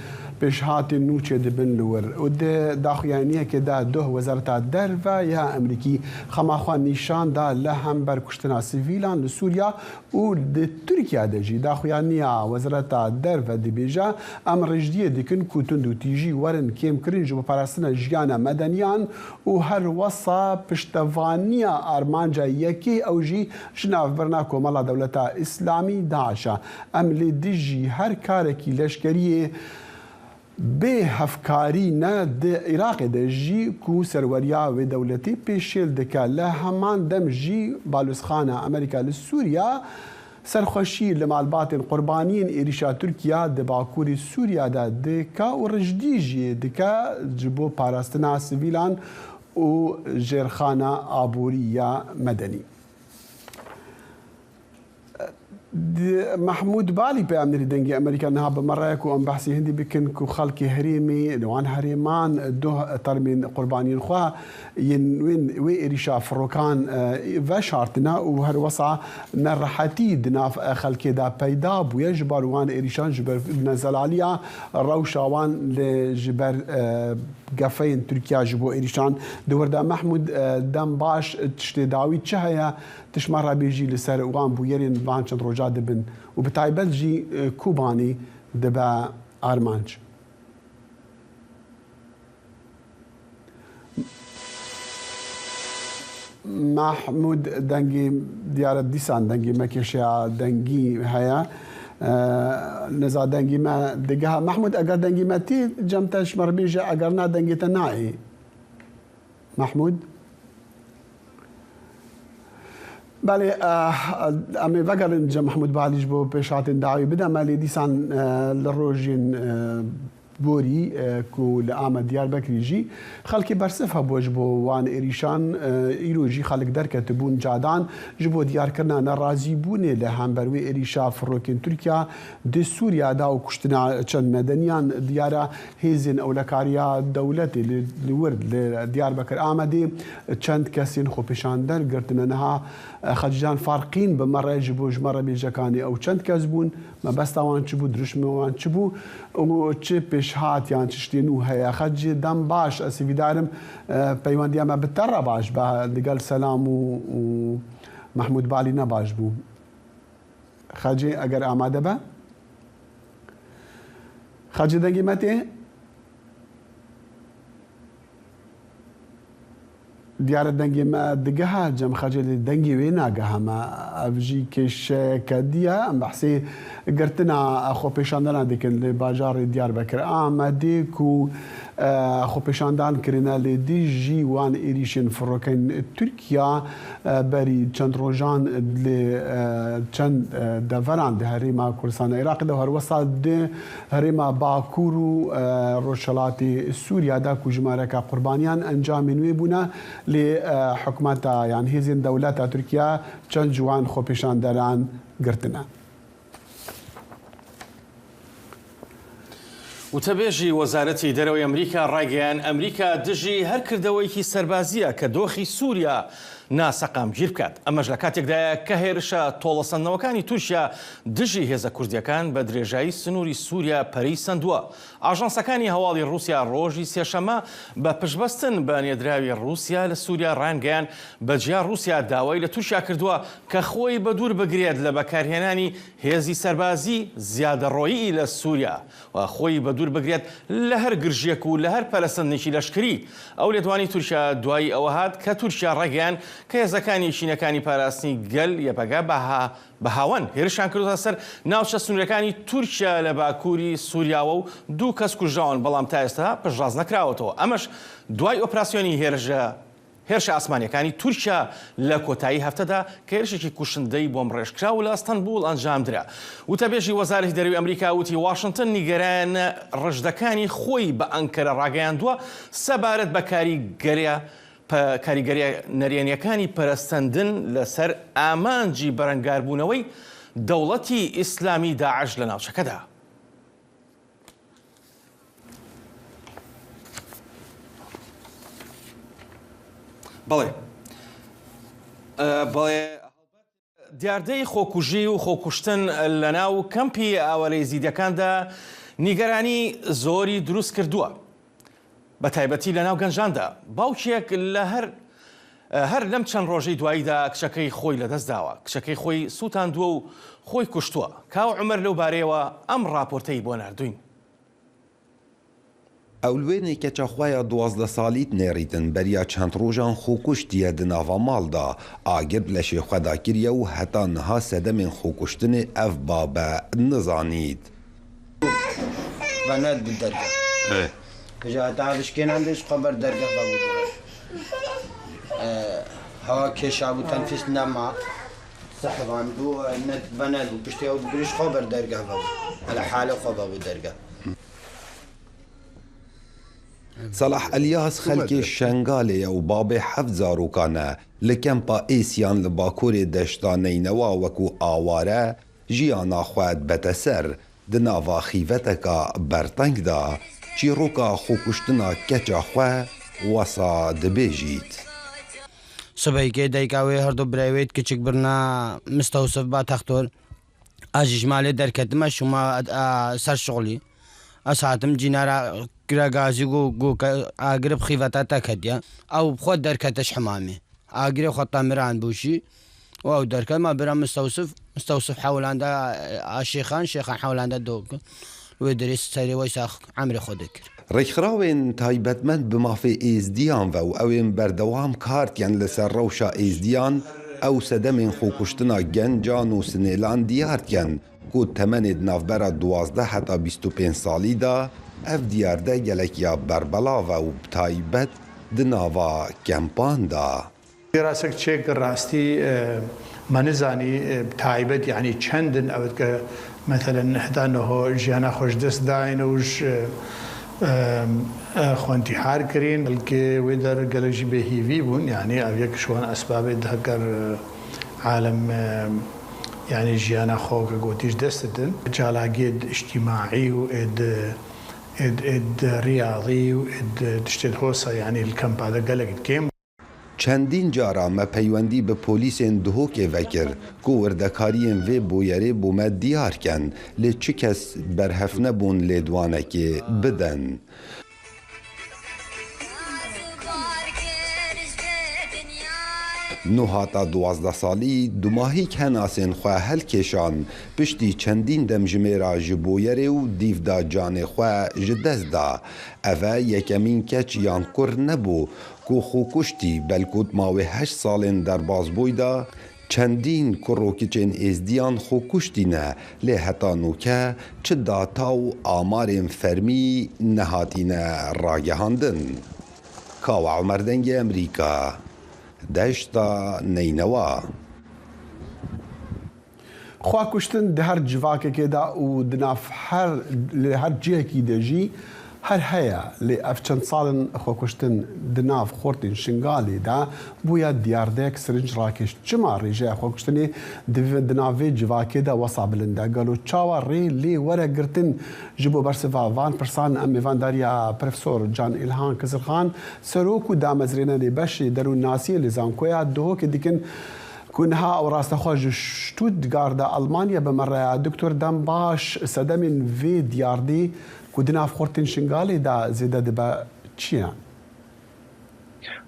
pêşhatên nû çêdibin li wir û di daxuyaniyekê de doh Wezareta Derve ya Amerîkî xema xwe nîşan da li hember kuştina sivîlan li Sûriya û di Tirkiya de jî daxuyaniya Wezareta Derve dibêje em rijdiyê dikin ku tund û tîjî werin kêmkirin ji bo parastina jiyana medeniyan û her wesa piştevaniya armanca yekê ew jî ji navbirina Komela Dewleta Îslamî, DAIŞ, e. Em li dijî her karekî leşkeriyê bê hevkarî ne di Iraqê de jî ku serweriya wê dewletê pêşêl dike. Li heman dem jî Balozxana Amerîka li Sûriya Serxweşî li malbatên qurbaniyên êrîşa Tirkiya di bakurê Sûriya de dike û rijdî jî dike ji bo parastina sivîlan û jêrxana aborî ya medenî. Mehmûd Balî peyamnêrê Dengê Amerîka niha bi me re ye ku em behsê hindî bikin ku xelkê herêmê li wan herêman doh termên qurbaniyên xwe Yên wê êrîşa firokan veşartine û her wisa nerehetî di nav xelkê de peyda bûye ji ber wan êrîşan ji ber nezelaliya rewşa wan li ji ber gefeyên Tirkiya ji bo êrîşan di wir de. Mehmûd dem baş tiştê dawî çi heye tişt me re bêjî li ser wan bûyerên van çend roja dibin û bi taybet jî Kobanî dibe armanc. Mehmûd dengê diyar e dîsan dengê me kêşeya dengî heye. Neza dengê me digeha. Mehmûd eger dengê me tê cem te ji me re bêje eger na dengê te nayê. Mehmûd Belê em ê vegerin cem Mehmûd Balî ji bo pêşhatên dawî bide me lê dîsan li rojên Gorî ku li Amed Diyarbekirê jî xelkê bersiv hebû ji bo wan êrîşan, îro jî xelk derketibûn cadan ji bo diyarkirina nerazîbûnê li hember wê êrîşa firokên Tirkiya di Sûriya de û kuştina çend medeniyan diyar e hêzên ewlekariya dewletê li wir li Diyarbekir Amedê çend kesên xwepêşander girtine niha Xecîcan Farqîn bi me re ji bo ji me re bêje kanê ew çend kes bûn Mebesta wan çi bû, dirûşmê wan çi bû û çi pêşhat yan çi ştê nû heye. Xecê dem baş ez hêvîdar im peywendiya me bi te re baş be. Digel Selam û Mehmûd Balî ne baş bû. Xecê eger amade be. Xecê dengê me tê? Diyar e dengê me digiha cem Xecê lê dengê wê nagiha me. Ev jî kêşeyeke dî ye. Em behsê girtina xwepêşandana dikin li bajarê Diyarbekir Amedê ku xwepêşandan kirine lê dijî wan êrîşên firokên Tirkiya berî çend rojan li çend deveran di Herêma Kurdistana Iraqê de û herwesa di Herêma Bakur û Rojhilatê Sûriya de ku jimareke qurbaniyan encamên wê bûne, lê hikûmeta yan hêzên dewleta Tirkiye çend ji wan xwepêşanderan girtine. وتەبێژی وەزارەتی دەرەوەی ئەمریکا ڕایگەیاند، ئەمریکا دژی هەر کردەوەیەکی سەربازییە کە دۆخی سووریا ناسەقامگیر بکات. ئەمەش لە کاتێکدایە کە هێرشە تۆڵەسەندنەوەکانی تورکیا دژی هێزە کوردییەکان بە درێژایی سنووری سووریا پەرەی سەندووە. ئاژانسەکانی هەواڵی ڕووسیا ڕۆژی سێشەممە بە پشتبەستن بە نێردراوی ڕووسیا لە سووریا ڕایانگەیاند، بە جیا ڕووسیا داوای لە تورکیا کردووە کە خۆی بەدوور بگرێت لە بەکارهێنانی هێزی سەربازی زیادەڕۆیی لە سووریا. و خۆی بەدوور بگرێت لە هەر گرژییەک و لە هەر پەرەسەندنێکی لەشکری. ئەو لێدوانەی تورکیا دوای ئەوە هات کە تورکیا ڕایگەیاند کە هێزەکانی یەکینەکانی پاراستنی گەل، یەپەگە، بە هاوەن هێرشیان کردووەتە سەر ناوچە سنوورییەکانی تورکیا لە باکووری سووریاوە و دوو کەس کوژراون، بەڵام تا ئێستا پشتڕاست نەکراوەتەوە. ئەمەش دوای ئۆپراسیۆنی هێرشە. هێرشە ئاسمانییەکانی تورکیا لە کۆتایی هەفتەدا کە هێرشێکی کوشندەی بۆمبڕێژکراو لە ئەستەنبوڵ ئەنجامدرا. وتەبێژی وەزارەتی دەرەوەی ئەمریکا وتی واشنتن نیگەرانە ڕژدەکانی خۆی بە ئەنکەرە ڕاگەیاندووە سەبارەت بە کاریگەرییە کاریگەرییە نەرێنییەکانی پەرەسەندن لەسەر ئامانجی بەرەنگاربوونەوەی دەوڵەتی ئیسلامی داعش لە ناوچەکەدا. بەڵێ بەڵێ دیاردەی خۆکوژی و خۆکوشتن لە ناو کەمپی ئاوارە ئێزیدیەکاندا نیگەرانی زۆری دروست کردووە بە تایبەتی لە ناو گەنجاندا باوکێک لە هەر هەر لەم چەند ڕۆژەی دواییدا کچەکەی خۆی لەدەست داوە کچەکەی خۆی سووتاندووە و خۆی کوشتووە کاوە عومەر لەو بارەیەوە ئەم ڕاپۆرتەی بۆ ناردووین. ئەو لوێنەی کەچە خوەیا 12 ساڵیت نێڕیتن بەریا چەند ڕۆژان خۆکوشتیە د ناڤا ماڵدا ئاگر لەشێ خوەدا کریە و هەتا نها سەدەمێن خۆکوشتنێ ئەڤ بابە نزانیت. سەلاح ئەلیاس خەلکێ شەنگالێ یە و بابێ حەفت زاروکان e، li kempa Êsiyan li bakurê deşta Neynewa wekû aware jiyana xwe dibete ser, di nava xîveteka berteng de çîroka xwekuştina keça xwe wesa dibêjît. Sibehikê dayika wê herdu birayê wê kiçik birina mistewsif ba textor. Ez jî ji malê derketim ez çûma ser şixulî. Ez hatim cînara kira gazî got got ke agir bi xîveta te ketiye. Ew bi xwe derkete ji hemamê. Agirê xwe temirand bû jî û ew derket. Ma bira mistewsif, mistewsif hewlanda a şêxan, şêxan hewlanda do wê derê serê wey sax emrê xwe dikir. Rêkxirawên taybetmend bi mafê Êzdiyan ve û ewên berdewam kar dikin li ser rewşa Êzdiyan, ew sedemên xwekuştina gencan û sinêlan diyar dikin ku temenê di navbera 12 heta 25 salî de ev diyarde gelek ya berbelav e û bi taybet di nava kempan de. پێراسەک چێک ڕاستی مە نزانی تایبەت یانی چەندن ئەوت کە مەسەلەن هەتا نهۆ ژیانا خۆش دەس داین و ژ خۆ انتحار کرین بەلکێ وێ دەر گەلەک ژی بێ هیڤی بوون یانی ئەڤ یەک ژ وان ئەسبابێ دهکەر عالەم یانی ژیانا خۆ کە گۆتیش دەس ددن چالاگێد ئجتیماعی و ئێد ئێد ئێد ریاضی و ئێد تشتێد هۆسە یانی لکەمپادە گەلەک کێم. Çendîn cara me peywendî bi polîsên Duhokê ve kir ku wirdekariyên vê bûyerê bo me diyar ken, lê çi kes berhev nebûn lêdwanekê bidin. Nûhata 12 salî dumahîk henasên xwe hilkêşan, piştî çendîn demjimêra ji bûyerê û dîvda canê xwe ji dest da. Ev e yekemîn keç yan kur nebû ku xwekuştî belkû di mawê heşt salên derbasbûyî de çendîn kur û kiçên Êzdiyan xwekuştîne lê heta nûke çi data û amarên fermî nehatîne ragihandin. Kawa Omer Dengê Amerîka, Deşta Neynewa. Xwekuştin di her civakekê de û di nav her li her cihekî de jî her heye lê ev çend sal in xwekuştin di nav xortên Şingalê de bûye diyardeyek sirincrakêş. Çima rêjeya xwekuştinê di nav vê civakê de wesa bilind e? Gelo çawa rê lê were girtin? Ji bo bersiva van pirsan em mêvandariya Profesor Can Îlhan Kizilxan, serok û damezrênerê beşê derûnnasiyê li Zankoya Duhokê dikin ku niha ew rastexwe ji Stuttgarda Elmanya bi me re ye. Doktor Dembaş sedemên vê diyardê ku di nav xortên Şingalê de zêde dibe çi ye?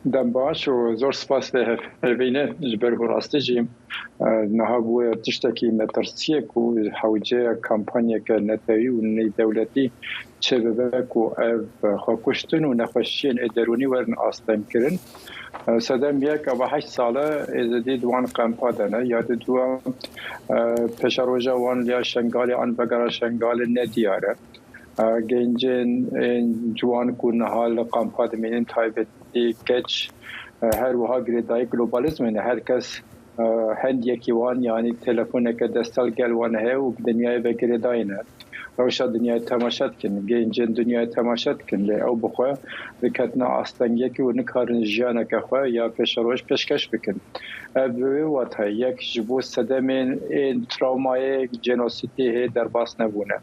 Dembaş û zor spas vê hevpeyvînê ji ber ku rastî jî niha bûye tiştekî metirsiyê ku hewceya kampanyeke netewî û nêdewletî çêbibe ku ev xwekuştin û nexweşiyên ê derûnî werin astengkirin. Sedem yek eva heşt sal e Êzidî di wan qempa de ne ya di dû pêşeroja wan ya Şengalê an vegera Şengalê ne diyar e. Gencên ên ciwan ku niha li qampa dimînin taybetî keç Her wiha girêdayî globalîzmê ne. Her kes hendiyekî wan yanî telefoneke destel gel wan heye û bi dinyayê ve girêdayî ne. Rewşa dinyayê temaşe dikin, gêncên dinyayê temaşe dikin lê ew bi xwe diketina astengiyekî û nikarin jiyaneke xwe ya pêşeroj pêşkeş bikin. Ev bi wê wateyê yek ji bo sedemên ên trawmayê jenosîtê hê derbas nebûne.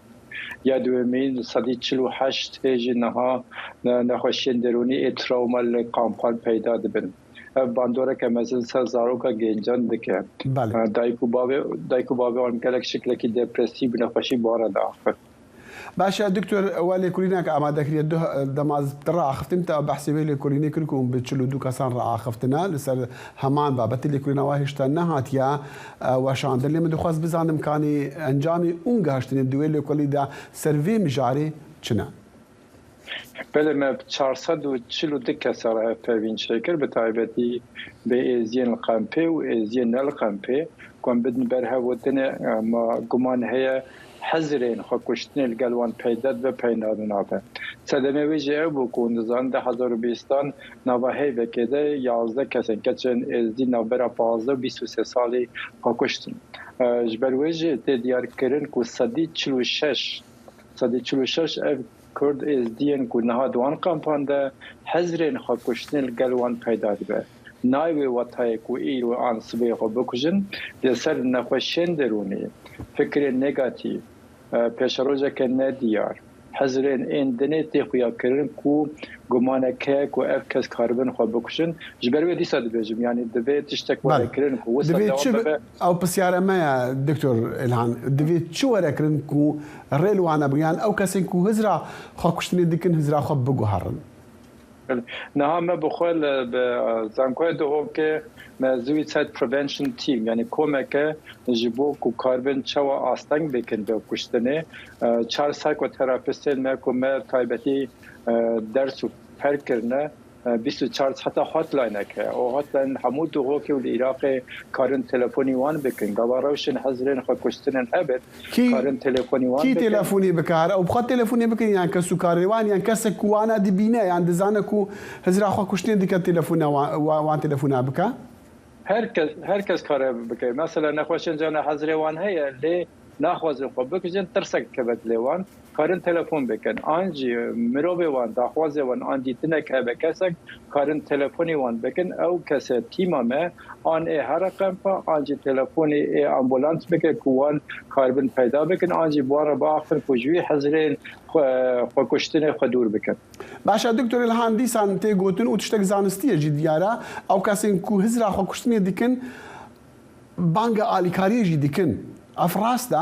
Ya duwemîn 48% hê jî niha nexweşiyên derûnî ê trawma li kampan peyda dibin. Ev bandoreke mezin ser zaroka gêncan dike. Dayik û bavê dayik û bavê wan gelek şiklekî depresî û nexweşî bi wan re diaxivin. Baş e doktor we lêkolînek amade kiriye duh dema ez te re axiftim te behsê wê lêkolînê kir ku hûn bi 42 kesan re axiftine li ser heman babetê lêkolîna we hêjta nehatiye weşandin lê min dixwest bizanim kanê encamê ûn gihaştinê di wê lêkolî de ser vê mijarê çi ne? Belê me bi 442 kesan re hevpeyvîn çêkir bi taybetî bi êziyên li qempê û êziyên ne li qempê ku em bidin ber hev û tenê ma guman heye hizrên xwekuştinê li gel wan peyde dibe peyda nabe. Sedemê wê jî ew bû ku hûn dizanin 2020 an nava heyvekê de 11 kesên keçên êzdî navbera 15 û 23 salî xwe kuştin. Ji ber wê jî tê diyarkirin ku 46% 46% ev Kurd êzdiyên ku niha di wan kampan de hizrên xwekuştinê li gel wan peyda dibe. Nayê wê wetayê ku îro an sibê xwe bikujin, lê ser nexweşiyên derûnî, fikrên negatîf, pêşerojeke nediyar, hizrên ên dinê tê xuyakirin ku gumanek heye ku ev kes karibin xwe bikujin. Ji ber wê dîsa dibêjim yanî divê tiştek were kirin ku wisa dewam bibe. Ew pirsyara me ye Doktor Îlhan, divê çi were kirin ku rê li wan nebin yan ew kesên ku hizra xwekuştinê dikin hizra xwe biguherin? Niha me bi xwe li bi Zankoya Duhokê me Suicide Prevention Team yanî komeke ji bo ku karibin çawa asteng bikin bi kuştinê çar psychotherapistên me ku me taybetî ders û fer kirine 24 heta hotlinek heye û hotline hemû Duhokê û li Iraqê karin telefonî wan bikin. Gava rewşên hizrên xwe kuştinên hebin karin telefonî wan bikin. Kî telefonê bike her ew bi xwe telefonê bikin yan kes û karê wan yan kesek ku wana dibîne yan dizane ku hizra xwe kuştinê dike telefona wan telefona bike? Her kes her kes kare bike. Mesela nexweşên cana hizrê wan heye lê naxwazin xwe bikujin tirsek dikeve dilê wan. Karin telefon bikin an jî mirovê wan daxwazê wan an dîtinek hebe kesek karin telefonê wan bikin ew kese tîma me an ê here qempa an jî telefonê ê ambulans bike ku wan karibin peyda bikin an jî bi wan re biaxivin ku ji wî hizrên xwekuştinê xwe dûr bikin. Baş e Doktor Îlhan dîsan tê gotin û tiştek zanistî ye jî diyar e ew kesên ku hizra xwekuştinê dikin banga alîkariyê jî dikin. Ev rast e?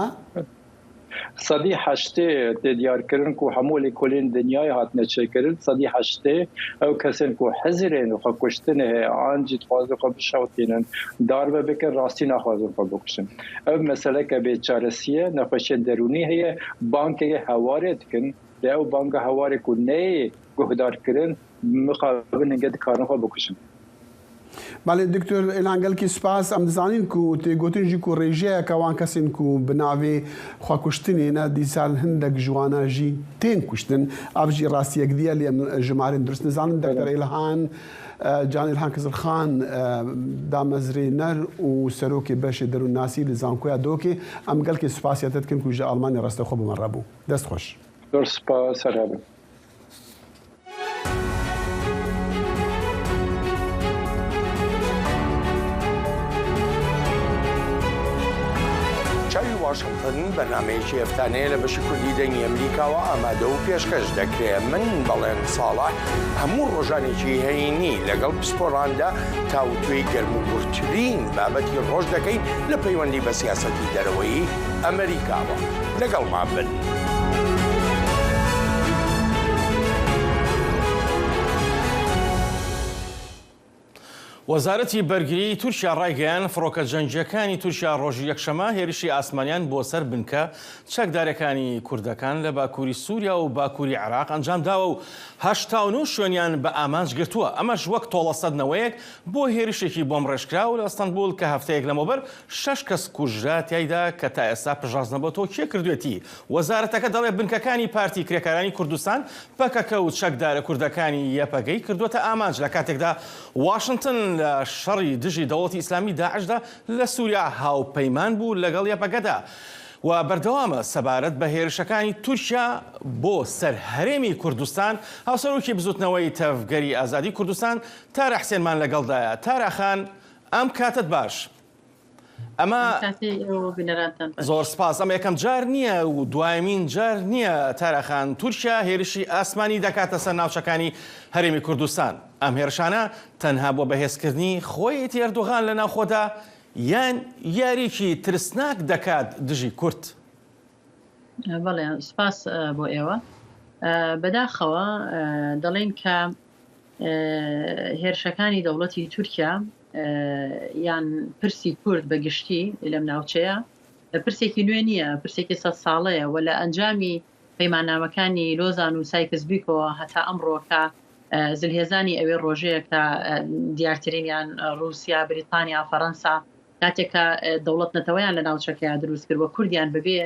80% tê diyarkirin ku hemû lêkolên dinyayê hatine çêkirin, 80% ew kesên ku hizirên xwekuştinê heye an jî dixwazin xwe bişewitînin, darve bikin rastî naxwazin xwe bikujin. Ev meseleke bêçaresî ye, nexweşiyên derûnî heye, bankeke hewarê dikin lê ew banga hewarê ku neyê guhdarkirin mixabin hinge dikarin xwe bikujin. Belê Doktor Îlhan gelkî spas. Em dizanîn ku tê gotin jî ku rêjeyeke wan kesên ku bi navê xwekuştinê ne dîsa hindek ji wan jî tên kuştin. Ev jî rastiyek dî ye lê em jimarên durist nizanin. Doktor Îlhan Can Îlhan Kizilxan damezrêner û serokê beşê derûnnasî li Zankoya Dihokê em gelkî spasiya te dikin ku ji Almanya rastexwe bi me re bû. Dest xweş. Zor spas her hebin. چاوی واشنگتن بەرنامەیەکی هەفتانەیە لە بەشی کوردی دەنگی ئەمریکاوە ئامادە و پێشکەش دەکرێ من بەڵێن ساڵح هەموو ڕۆژانێکی هەینی لەگەڵ پسپۆڕاندا تاوتوێی گەرم و گوڕترین بابەتی ڕۆژ دەکەین لە پەیوەندی بە سیاسەتی دەرەوەیی ئەمریکاوە لەگەڵمان بن. وەزارەتی بەرگریی تورکیا ڕایگەیاند، فڕۆکە جەنگییەکانی تورکیا ڕۆژی یەکشەممە هێرشی ئاسمانیان بۆ سەر بنکە چەکدارەکانی کوردەکان لە باکووری سووریا و باکووری عێراق ئەنجامداوە و 89 شوێنیان بە ئامانج گرتووە، ئەمەش وەک تۆڵەسەندنەوەیەک بۆ هێرشێکی بۆمبڕێژکراو لە ئەستەنبوڵ کە هەفتەیەک لەمەوبەر شەش کەس کوژرا تیایدا کە تا ئێستا پشتڕاست نەبۆتەوە کێ کردوێتی. وەزارەتەکە دەڵێت بنکەکانی پارتی کرێکارانی کوردستان، پەکەکە و چەکدارە کوردەکانی یەپەگەی کردووەتە ئامانج لە کاتێکدا واشنتن لە شەڕی دژی دەوڵەتی ئیسلامی داعشدا لە سوریا هاوپەیمان بوو لەگەڵ یەپەگەدا و بەردەوامە سەبارەت بە هێرشەکانی تورکیا بۆ سەر هەرێمی کوردستان هاوسەرۆکی بزوتنەوەی تەڤگەری ئازادی کوردستان تارا حسێنمان لەگەڵدایە. تارا خان ئەم کاتەت باش. ئەمە زۆر سپاس ئەمە یەکەم جار نییە و دوایمین جار نییە تارا خان تورکیا هێرشی ئاسمانی دەکاتە سەر ناوچەکانی هەرێمی کوردستان ئەم هێرشانە تەنها بۆ بەهێزکردنی خۆیەتی ئەردۆغان لە ناوخۆدا یان یاریکی ترسناک دەکات دژی کورد؟ بەڵێ سپاس بۆ ئێوە بەداخەوە دەڵێن کە هێرشەکانی دەوڵەتی تورکیا یان پرسی کورد بە گشتی لەم ناوچەیە پرسێکی نوێ نییە، پرسێکی سەد ساڵەیە و لە ئەنجامی پەیماننامەکانی لۆزان و سایکس بیکۆوە هەتا ئەمڕۆ کە زلهێزانی ئەوێ ڕۆژەیە کە دیارترینیان ڕووسیا، بریتانیا، فەرەنسا کاتێک کە دەوڵەت نەتەوەیان لە ناوچەکەیا دروست کرد و کوردیان بەبێ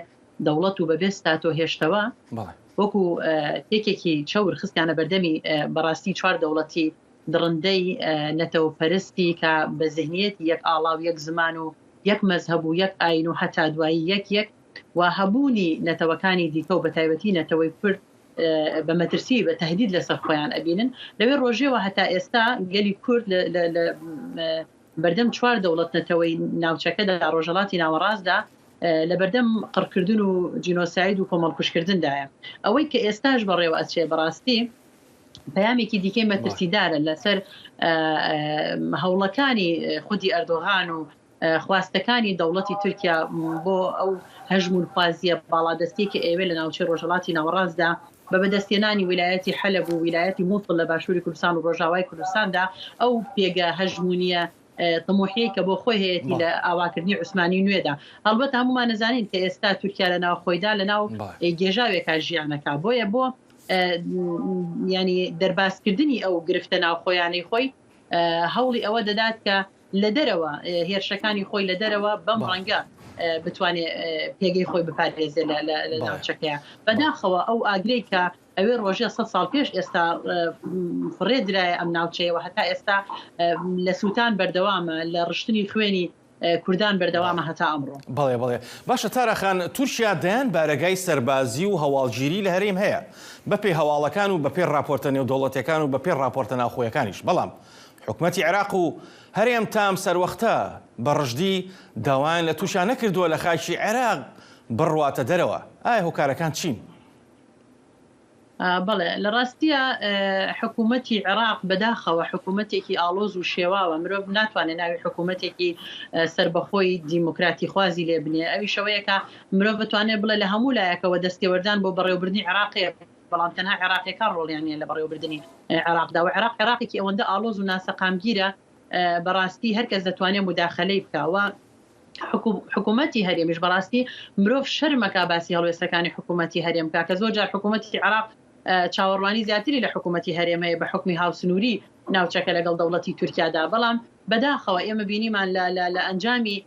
دەوڵەت و بەبێ ستاتۆ هێشتەوە وەکو تێکێکی چەور خستیانە بەردەمی بەڕاستی چوار دەوڵەتی دڕندەی نەتەوەپەرستی کە بە زهنیەتی یەک ئاڵا و یەک زمان و یەک مەزهەب و یەک ئاین و هەتا دوایی یەک یەک و هەبوونی نەتەوەکانی دیکە و بەتایبەتی نەتەوەی کورد بە مەترسی بە تهدید لەسەر خۆیان ئەبینن لەوێ ڕۆژێوە هەتا ئێستا گەلی کورد لە بەردەم چوار دەوڵەت نەتەوەی ناوچەکەدا ڕۆژهەڵاتی ناوەڕاستدا لەبەردەم قڕکردن و جینۆساید و کۆمەڵکوژکردندایە. ئەوەی کە ئێستاش بەڕێوە ئەچێ بەڕاستی پەیامێکی دیکەی مەترسیدارە لەسەر هەوڵەکانی خودی ئەردۆغان و خواستەکانی دەوڵەتی تورکیا بۆ ئەو هەژموونخوازییە باڵادەستییە کە ئەیەوێت لە ناوچەی ڕۆژهەڵاتی ناوەڕاستدا بە بەدەستهێنانی ویلایەتی حەلەب و ویلایەتی موسڵ لە باشووری کوردستان و ڕۆژاوای کوردستاندا ئەو پێگە هەژموونییە تموحیەی کە بۆ خۆی هەیەتی لە ئاواکردنی عوسمانی نوێدا. هەڵبەتە هەموومان ئەزانین کە ئێستا تورکیا لە ناو خۆیدا لە ناو گێژاوێکا ژیانەکا بۆیە بۆ یانی دەربازکردنی ئەو گرفتە ناوخۆیانەی خۆی هەوڵی ئەوە دەدات کە لە دەرەوە هێرشەکانی خۆی لە دەرەوە بەم ڕەنگە بتوانێ پێگەی خۆی بپارێزێ لە ناوچەکەیە. بەداخەوە ئەو ئاگرەی کە ئەوێ ڕۆژێ سەد ساڵ پێش ئێستا فڕێ درایە ئەم ناوچەیەوە هەتا ئێستا لە سووتان بەردەوامە، لە ڕشتنی خوێنی کوردان بەردەوامە هەتا ئەمڕۆ. بەڵێ بەڵێ باشە تارا خان تورکیا دەیان بارەگای سەربازی و هەواڵگیری لە هەرێم هەیە بەپێی هەواڵەکان و بەپێی ڕاپۆرتە نێودەوڵەتیەکان و بەپێی ڕاپۆرتە ناوخۆیەکانیش بەڵام حکومەتی عێراق و هەرێم تا ئەم سەروەختە بە ڕژدی داوایان لە تورکیا نەکردووە لە خاکی عێراق بڕواتە دەرەوە ئایا هۆکارەکان چین؟ بەڵێ لە ڕاستیا حکوومەتی عێراق بەداخەوە حکوومەتێکی ئاڵۆز و شێواوە مرۆڤ ناتوانێت ناوی حکوومەتێکی سربەخۆی دیموکراتی خوازی لێ بنێ ئەویش ئەوەیە کە مرۆڤ بتوانێت بڵێ لە هەموو لایەکەوە دەستێوەردان بۆ بەڕێوەبردنی عێراق هەیە بەڵام تەنها عێراقیەکان ڕۆڵیان نییە لە بەڕێوەبردنی عێراقدا و عێراق عێراقێکی ئەوەندە ئاڵۆز و ناسەقامگیرە بەڕاستی هەرکەس دەتوانێت موداخەلەی بکا و حکوومەتی هەرێمیش بەڕاستی مرۆڤ شەرمەکا باسی هەڵوێستەکانی حکوومەتی هەرێم بکا کە زۆر جار حکوومەتی عێراق چاوەڕوانی زیاتری لە حکوومەتی هەرێم هەیە بە حوکمی هاوسنووری ناوچەکە لەگەڵ دەوڵەتی تورکیادا بەڵام بەداخەوە ئێمە بینیمان لە ئەنجامی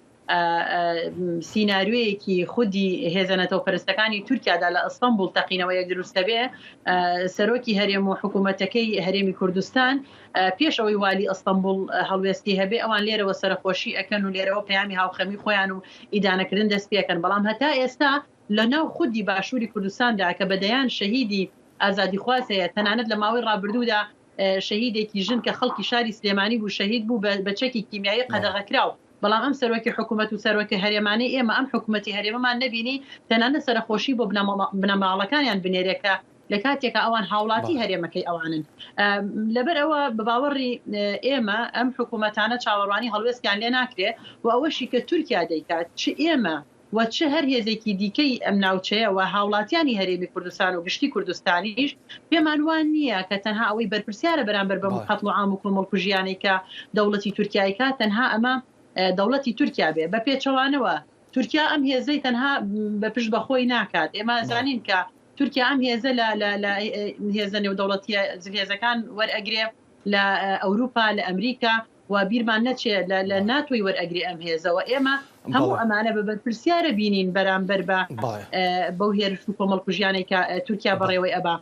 سیناریۆیەکی خودی هێزە نەتەوەپەرستەکانی تورکیادا لە ئەستەنبوڵ تەقینەوەیەک دروست دەبێ سەرۆکی هەرێم و حکوومەتەکەی هەرێمی کوردستان پێش ئەوەی والی ئەستەنبوڵ هەڵوێستی هەبێ ئەوان لێرەوە سەرەخۆشی ئەکەن و لێرەوە پەیامی هاوخەمی خۆیان و ئیدانەکردن دەست پێکەن بەڵام هەتا ئێستا لە ناو خودی باشووری کوردستاندا کە بە دەیان شەهیدی ئازادیخواز هەیە تەنانەت لە ماوەی ڕابردوودا شەهیدێکی ژن کە خەڵکی شاری سلێمانی بوو شەهید بوو بە چەکی کیمیایی قەدەغەکراو بەڵام ئەم سەرۆکی حکومەت و سەرۆکی هەرێمانەی ئێمە ئەم حکومەتی هەرێمەمان نەبینی تەنانەت سەرەخۆشی بۆ بنەماڵەکانیان بنێرێ کە لە کاتێکا ئەوان هاوڵاتی هەرێمەکەی ئەوانن. لەبەر ئەوە بە باوەڕی ئێمە ئەم حکومەتانە چاوەڕوانی هەڵوێستیان لێ ناکرێ و ئەوەشی کە تورکیا دەیکات چ ئێمە. و چ هەر هێزێکی دیکەی ئەم ناوچەیە و هاوڵاتیانی هەرێمی کوردستان و گشتی کوردستانیش پێمان وا نییە کە تەنها ئەوەی بەرپرسیارە بەرامبەر بەم قەتڵ و عام و کۆمەڵکوژیانەی کە دەوڵەتی تورکیا ئەیکات تەنها ئەمە دەوڵەتی تورکیا بێ. بە پێچەوانەوە تورکیا ئەم هێزەی تەنها بە پشت بە خۆی ناکات. ئێمە زانین کە تورکیا ئەم هێزە لە لە لە هێزە نێودەوڵەتیە زلهێزەکان وەرئەگرێ لە ئەوروپا لە ئەمریکا و بیرمان نەچێ لە لە ناتۆی وەرئەگرێ ئەم هێزە و ئێمە هەموو ئەمانە بە بەرپرسیارە بینین بەرامبەر بە بەو هێرش و کۆمەڵکوژیانەی کە تورکیا بەڕێوەی ئەبا.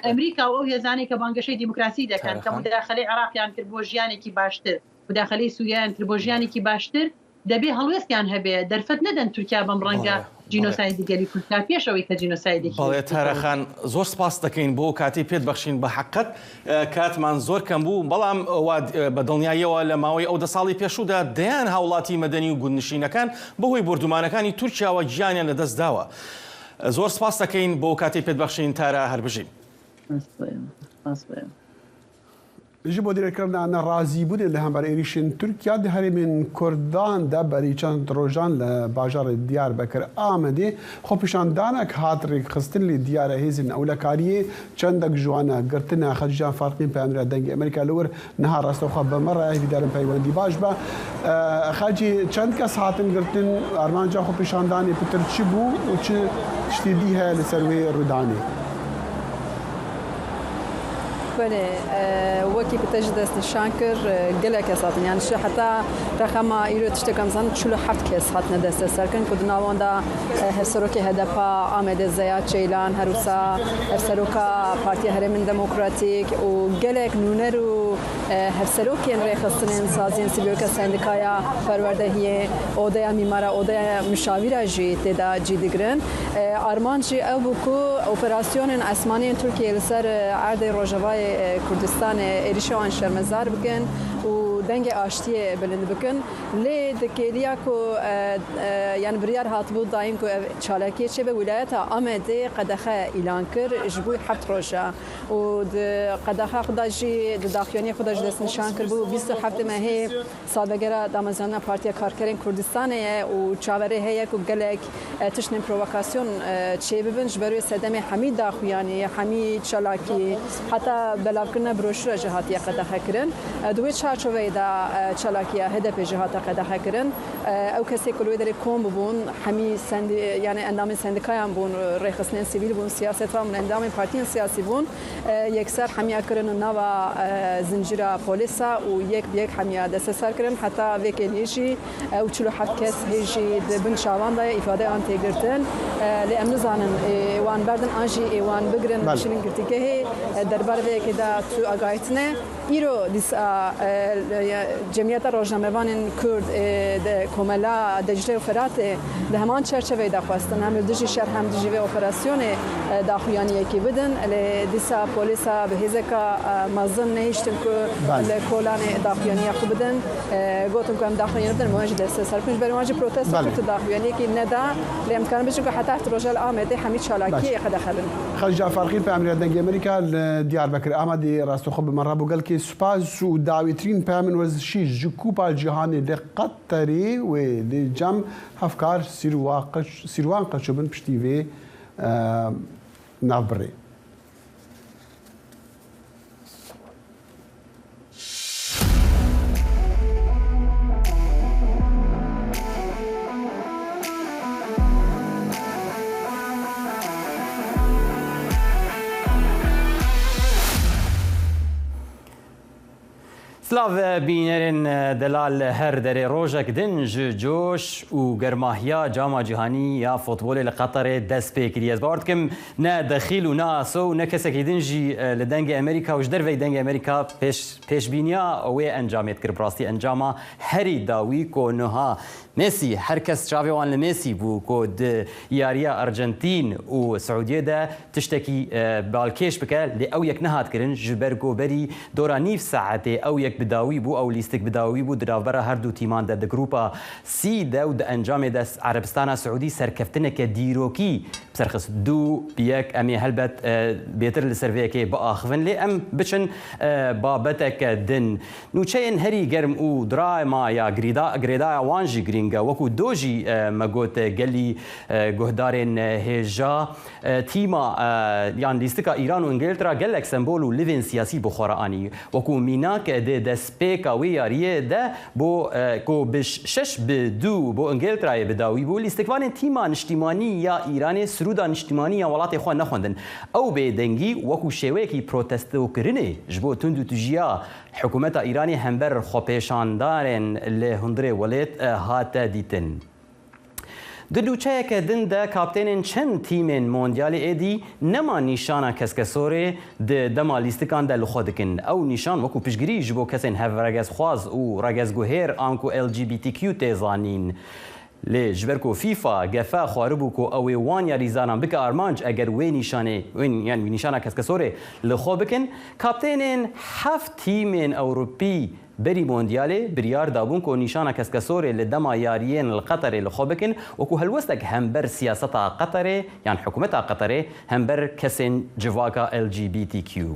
ئەمریکا و ئەو هێزانەی کە بانگەشەی دیموکراسی دەکەن کە موداخەلەی عێراقیان کرد بۆ ژیانێکی باشتر، موداخەلەی سوریایان کرد بۆ ژیانێکی باشتر، دەبێ هەڵوێستیان هەبێ، دەرفەت نەدەن تورکیا بەم ڕەنگە جینۆسایدی گەلی کورد بکات پێش ئەوەی کە جینۆسایدێکی بەڵێ تارا خان زۆر سپاست دەکەین بۆ کاتەی پێت بەخشین بە حەقت کاتمان زۆر کەم بوو بەڵام وا بە دڵنیاییەوە لە ماوەی ئەو دە ساڵی پێشوودا دەیان هاوڵاتی مەدەنی و گوندنشینەکان بەهۆی بۆردومانەکانی تورکیاوە گیانیان لەدەست داوە زۆر سپاست دەکەین بۆ کاتەی پێت بەخشین تارا هەربژی. سپاس بۆ ئێوە. Ji bo dêrkirina nerazîbûnê li hember êrîşên Tirkiya di herêmên Kurdan de berî çend rojan li bajarê Diyarbekir Amedê xwepêşandanek hat rêkxistin lê diyar e hêzên ewlekariyê çendek ji wan girtine. Xedîcan Farqîn peyamnêra Dengê Amerîka li wir niha rastexwe bi me re hêvîdarin peywendî baş be. Xecê çend kes hatin girtin, armanca xwepêşandanê pitir çi bû û çi tiştê dî heye li ser wê rûdanê? Belê, wekî ku te jî destnîşan kir gelek kes hatin. Yani ji heta reqema îro tiştek em zanin 47 kes hatine desteserkirin ku di nav wan de Hevserokê HDP Amedê Zeya Ceylan, her wisa Hevseroka Partiya Herêmên Demokratîk û gelek nûner û hevserokên rêxistinên saziyên sivîl weke Sendikaya Perwerdehiyê, Odeya Mîmara, Odeya Mişawîra jî tê de cî digirin. Armanc jî ew bû ku operasyonên esmanî yên Tirkiyeyê li ser erdê Rojavayê Kurdistanê êrîşa wan şermezar bikin û dengê aştiyê bilind bikin. Lê di kêliya ku yan biryar hatibû dayîn ku ev çalakiyê çêbe wîlayeta Amedê qedexe îlan kir ji bo heft roj e û di qedexa xwe de jî di daxuyaniyê xwe de jî destnîşan kiribû 27 mehê Salvegera damezrandina Partiya Karkerên Kurdistanê ye û çaverê heye ku gelek tiştên provokasyon çêbibin. Ji ber wê sedemê hemî daxuyanî, hemî çalakî, heta belavkirina broşura jî hatiye qedexekirin. Di wê çarçoveyê de çalakiya HDP'ê jî hate qedexekirin. Ew kesê ku li wê derê kom bûbûn hemî yanê endamên sendikayan bûn, rêxistinên sivîl bûn, siyasetvan bûn, endamên partiyên siyasî bûn. Yekser hemiya kirin nava zincîra polêsa û yek bi yek hemiya desteser kirin. Heta vê kêliyê jî ew 47 kes hê jî di bin çavan de ye, îfadeya wan tê girtin. Lê em nizanin ê wan berdin an jî ê wan bigirin bişînin girtîgehê. Derbarê vê yekê de tu agahî tune. Îro dîsa Cemiyeta Rojnamevanên Kurd ê di Komela Decle û Feratê di heman çerçeveyê de xwestin hem li dijî şer hem dijî vê operasyonê daxuyaniyekî bidin. Lê dîsa polîsa bi hêzeka mezin nehiştin ku li kolanê daxuyaniya xwe bidin. Gotin ku em daxuyaniyê bidin wan jî desteser bikin. Ji ber wan jî protesto kir tu daxuyaniyekî neda. Lê em dikarin bijîn ku heta heft roja li Amedê hemî çalakiyê qedexe bin. Xelca Farqîn peyamnêra Dengê Amerîka li Diyarbekir Amedê rastexwe bi me re bû. Gelkê spas û dawîtirîn peyamên werzişî ji Kûpa Cîhanê li Qeterê wê li cem hevkar Sîrwan Qeço bin piştî vê navbirê. Silav bînerên delal her derê rojek din ji coş û germahiya Cama Cîhanî ya Fotbolê li Qeterê dest pê kiriye. Ez bawer dikim Ne Dexîl û ne Aso û ne kesekî din jî li Dengê Amerîka û ji derveyî Dengê Amerîka pêş pêşbîniya wê encamê dikir. Bi rastî encama herî dawî ku nuha Messi her kes çavê wan li Messi bû ku di yariya Argentîn û Siûdiyê de tiştekî balkêş bike lê ew yek nehat kirin ji ber ku berî dora nîv saetê ew yek bi dawî bû ew lîstik bi dawî bû di navbera her du tîman de di grûpa Sî de û di encamê de Erebistana Siûdî serkeftineke dîrokî. بسەرخست دوو bi yek em ê helbet bêtir li ser vê yekê biaxivin lê em biçin babeteke din. Nûçeyên herî germ û drama ya girêdaya wan jî girîng e. Wekû do jî me got gelî guhdarên hêja tîma yan lîstika Îran û Îngiltra gelek sembol û livên siyasî bi xwe re anî. Wekû mînak di destpêka wê yariyê de bo ku bi şeş bi du bo Îngiltrayê bi dawî bû, lîstikvanên tîma niştîmanî ya Îranê sirûda niştîmanî ya welatê xwe nexwendin. Ew bêdengî wekû şêweyekî protestokirinê ji bo tund û tujiya hikûmeta Îranê hember xwepêşandarên li hundirê welêt hate dîtin. Di nûçeyeke din de kaptênên çend tîmên mondyalê êdî nema nîşana keskesorê di dema lîstikan de li xwe dikin. Ew nîşan wekû piştgirî ji bo kesên hevregezxwaz û regezguhêr anku LGBTQ tê zanîn. Lê ji ber ku FIFA gefe xwaribû ku ew ê wan yarîzanan bike armanc eger wê nîşanê yan nîşana keskesorê li xwe bikin, kaptênên heft tîmên Ewropî berî Mondyalê biryar dabûn ku nîşana keskesorê li dema yariyên li Qeterê li xwe bikin û ku helwestek hember siyaseta Qeterê yan hikûmeta Qeterê hember kesên civaka LGBTQ.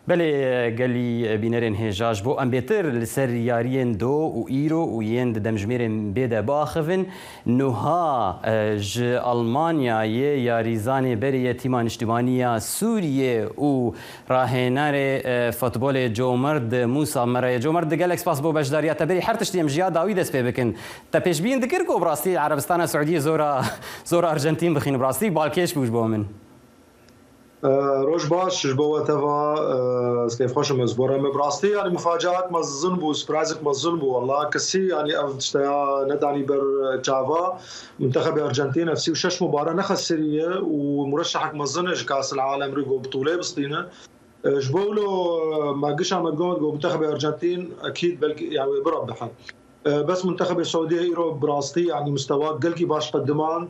Belê gelî bînerên hêja ji bo em bêtir li ser yariyên do û îro û yên di demjimêrên bê de biaxivin, nuha ji Almanyayê yarîzanê berê yê Tîma Niştimanî ya Sûriyê û rahênerê futbolê Comerd Mûsa me re ye. Comerd gelek spas bo beşdariya te. Berî her tiştî em ji ya dawî dest pê bikin. Te pêşbîn dikir ku bi rastî Erebistana Siûdiyê zora zora Arjentîn bixîne. Bi rastî balkêş bû ji bo min. Roj baş ji bo we teva ez keyfxweş im ez bo re me bi rastî yanî mufacaat mezin bû surprizek mezin bû wella kesî yanî ev tişteya nedanî ber çava Muntexebê Argentîn ev 36 mubare nexesiriye û mureşehek mezin e ji Kasil Alem rê got bitûlê bistîne ji bo wilo me gişa me digot got Muntexebê Argentîn ekîd belkî yani wê birabihe Bes Muntexebê Siûdiyê îro bi rastî yanî mistewa gelkî baş qedimand.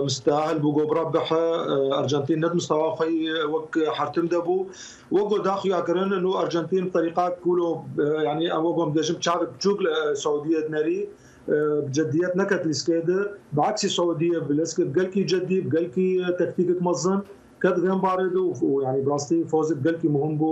Mistehil bû ku birabihe. Arjentîn ne di mistewa xwe yî wek hertim de bû. Wek ku da xuyakirin nû Arjentîn bi terîqa ku lo yanî em wek em dibêjin bi çavek biçûk li Siûdiyê dinerî. Bi cediyet neket lîskê de. Bi eksî Siûdiyê bi lîskê bi gelkî cedî, bi gelkî tektîkek mezin. Ket vên barê de û yanî bi rastî fozek gelkî muhim bû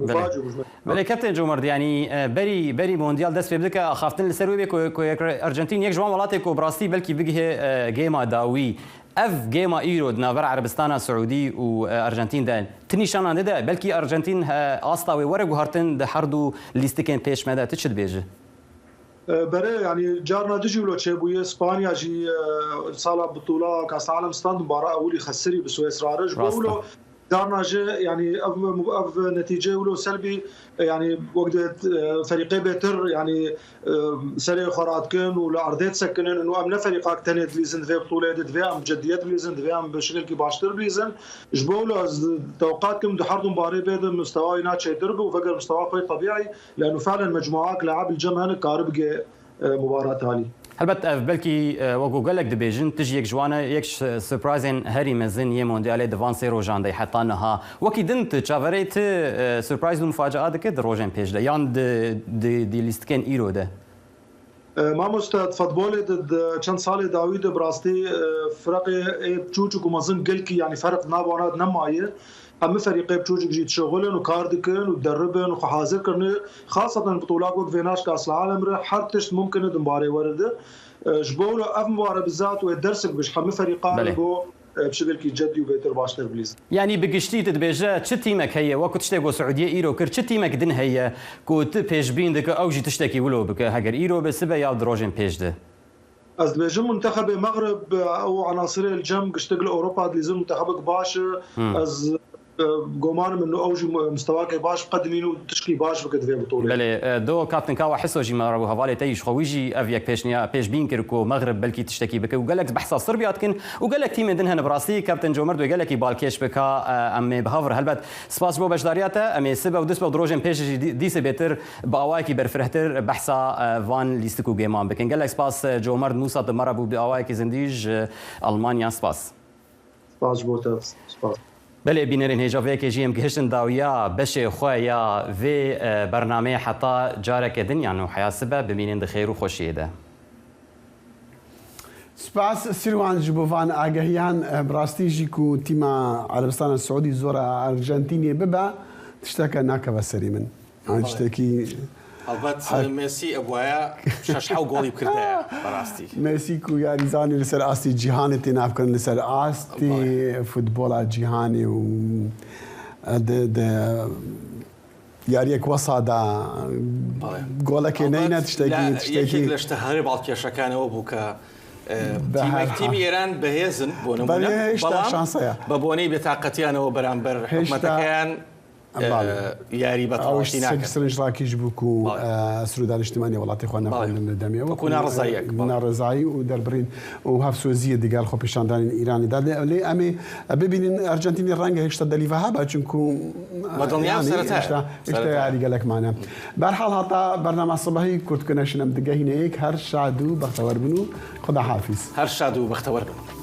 mufaci bû ji me. Belê Kaptên Comerd yanî berî berî mondyal dest pê bike axaftin li ser wê bê ku ku Arjentîn yek ji wan welatê ku bi rastî belkî bigihê gêma dawî. Ev gêma îro di navbera Erebistana Siûdî û Arjentîn de ti nîşanan dide belkî Arjentîn asta wê were guhartin di her du lîstikên pêş me de tu çi dibêji? Berê yanî carna dijî wilo çêbûye Spanya jî sala bitûla Kas Alem stand bara ewilî xesirî bi Swêsra re ji bo wilo carna ji yanî ev ev netîce wilo selbî yanî wek di ferîqê bêtir yanî serê xwe radikin û li erdê disekinin û em ne ferîqak tenê dilîzin di vê bitûlê de divê em bi cediyet bilîzin divê em bi şiklekî baştir bilîzin ji bo wilo ez tewqat dikim di her du barê bê de mistewa wî na çêtir bû veger mistewa xwe yê tebîî Lano felen mecmuak laab li cem hene kari bige mubara talî. Helbet ev belkî wek gelek dibêjin tu jî yek ji wan e yek ji surprizên herî mezin yê mondyalê di van sê rojan de ye heta niha. Wekî din tu çaverê ti surpriz û mufacea dike di rojên pêş de yan di di lîstikên îro de? Mamoste di futbolê de di çend salê dawî de bi rastî fireqê ê biçûçik û mezin gelkî yanî ferq di nav wan de nemaye. Hemû ferîqê biçûçik jî dişixulin û kar dikin û dideribin û xwe hazir kirine. Xaseten bi tolak wek vênaş Kas Alem re her tişt mumkin e di mibarê were de. Ji bo wilo ev mibare bi zat wê dersek bi ji hemû ferîqan re bo Bi şiklekî cedî û bêtir baştir bilîzin. Yanî bi giştî tu dibêje çi tîmek heye wek ku tiştê ku Siûdiyê îro kir çi tîmek din heye ku tu pêşbîn dike ew jî tiştekî wilo bike heger îro be sibe ya di rojên pêş de. Ez dibêjim muntexebê Mexrib ew enasirê li cem giştik li Ewropa dilîzin muntexebek baş e. Ez Gomanim min ew jî mistewakê baş biqedimîne û tişkî baş bike di vê bitolê. Belê, do Kaptin Kawa Hiso jî me re bû hevalê te jî ji xwe wî jî ev yek pêşniya pêşbîn kir ku Mexrib belkî tiştekî bike û gelek behsa Sirbya dikin û gelek tîmên din hene bi rastî Kaptin Comerd wê gelekî balkêş bi ka em ê bi hev re helbet spas ji bo beşdariya te em ê sibe û dusbe û di rojên pêş jî dîsê bêtir bi awayekî berfirehtir behsa van lîstik û gêman bikin. Gelek spas Comerd Mûsa tu me re bû bi awayekî zindî ji Elmanya spas. Spas ji bo te spas. Belê bînerên hêja vê yekê jî em gihiştin dawiya beşê xwe ya vê bernameyê heta careke din yan û heya sibe bimînin di xêr û xweşiyê de. سپاس سیروان ji bo van agahiyan bi rastî jî ku tîma Erebistana Siûdî zora Arjentînê bibe tişteke nakeve serî min. Yani tiştekî هەڵبەت مێسی ئەبوایە شەش حەو گۆڵی بکردایە بەڕاستی. مێسی ku یاریزانی لەسەر ئاستی جیهانê tê navkirin li ser astê futbola cîhanê û di یاریەک وەسا دا گۆڵەکێ نەینە تشتێکی تشتێکی یەکێک لە شتە هەرە باڵکێشەکانەوە بوو کە تیمێک تیمی ئێران بەهێزن بۆ نمونە هێشتا شانسەیە بە بۆنەی بێتاقەتیانەوە بەرامبەر حکومەتەکەیان یاری بە تەواوەتی ناکەن. سەرنجڕاکیش بوو کو سرودا نیشتمانی وڵاتی خۆ نەخواندن لە دەمێ وەکو ناڕەزاییەک ناڕەزایی و دەربڕین و هەفسۆزیە دیگەل خۆپیشاندانی ئیرانی دا لێ ئەمێ ببینین ئەرجەنتینی ڕەنگە هێشتا دەلیڤە هەبە چونکو بەدڵنیام سەرەتا هێشتا یاری گەلەکمانە بەرحاڵ هەتا بەرنامە سبەهی کورت کونەشنم دگەهینە یەک هەر شاد و بەختەوەر بن و خودا حافیز. هەر شاد و بەختەوەر بن.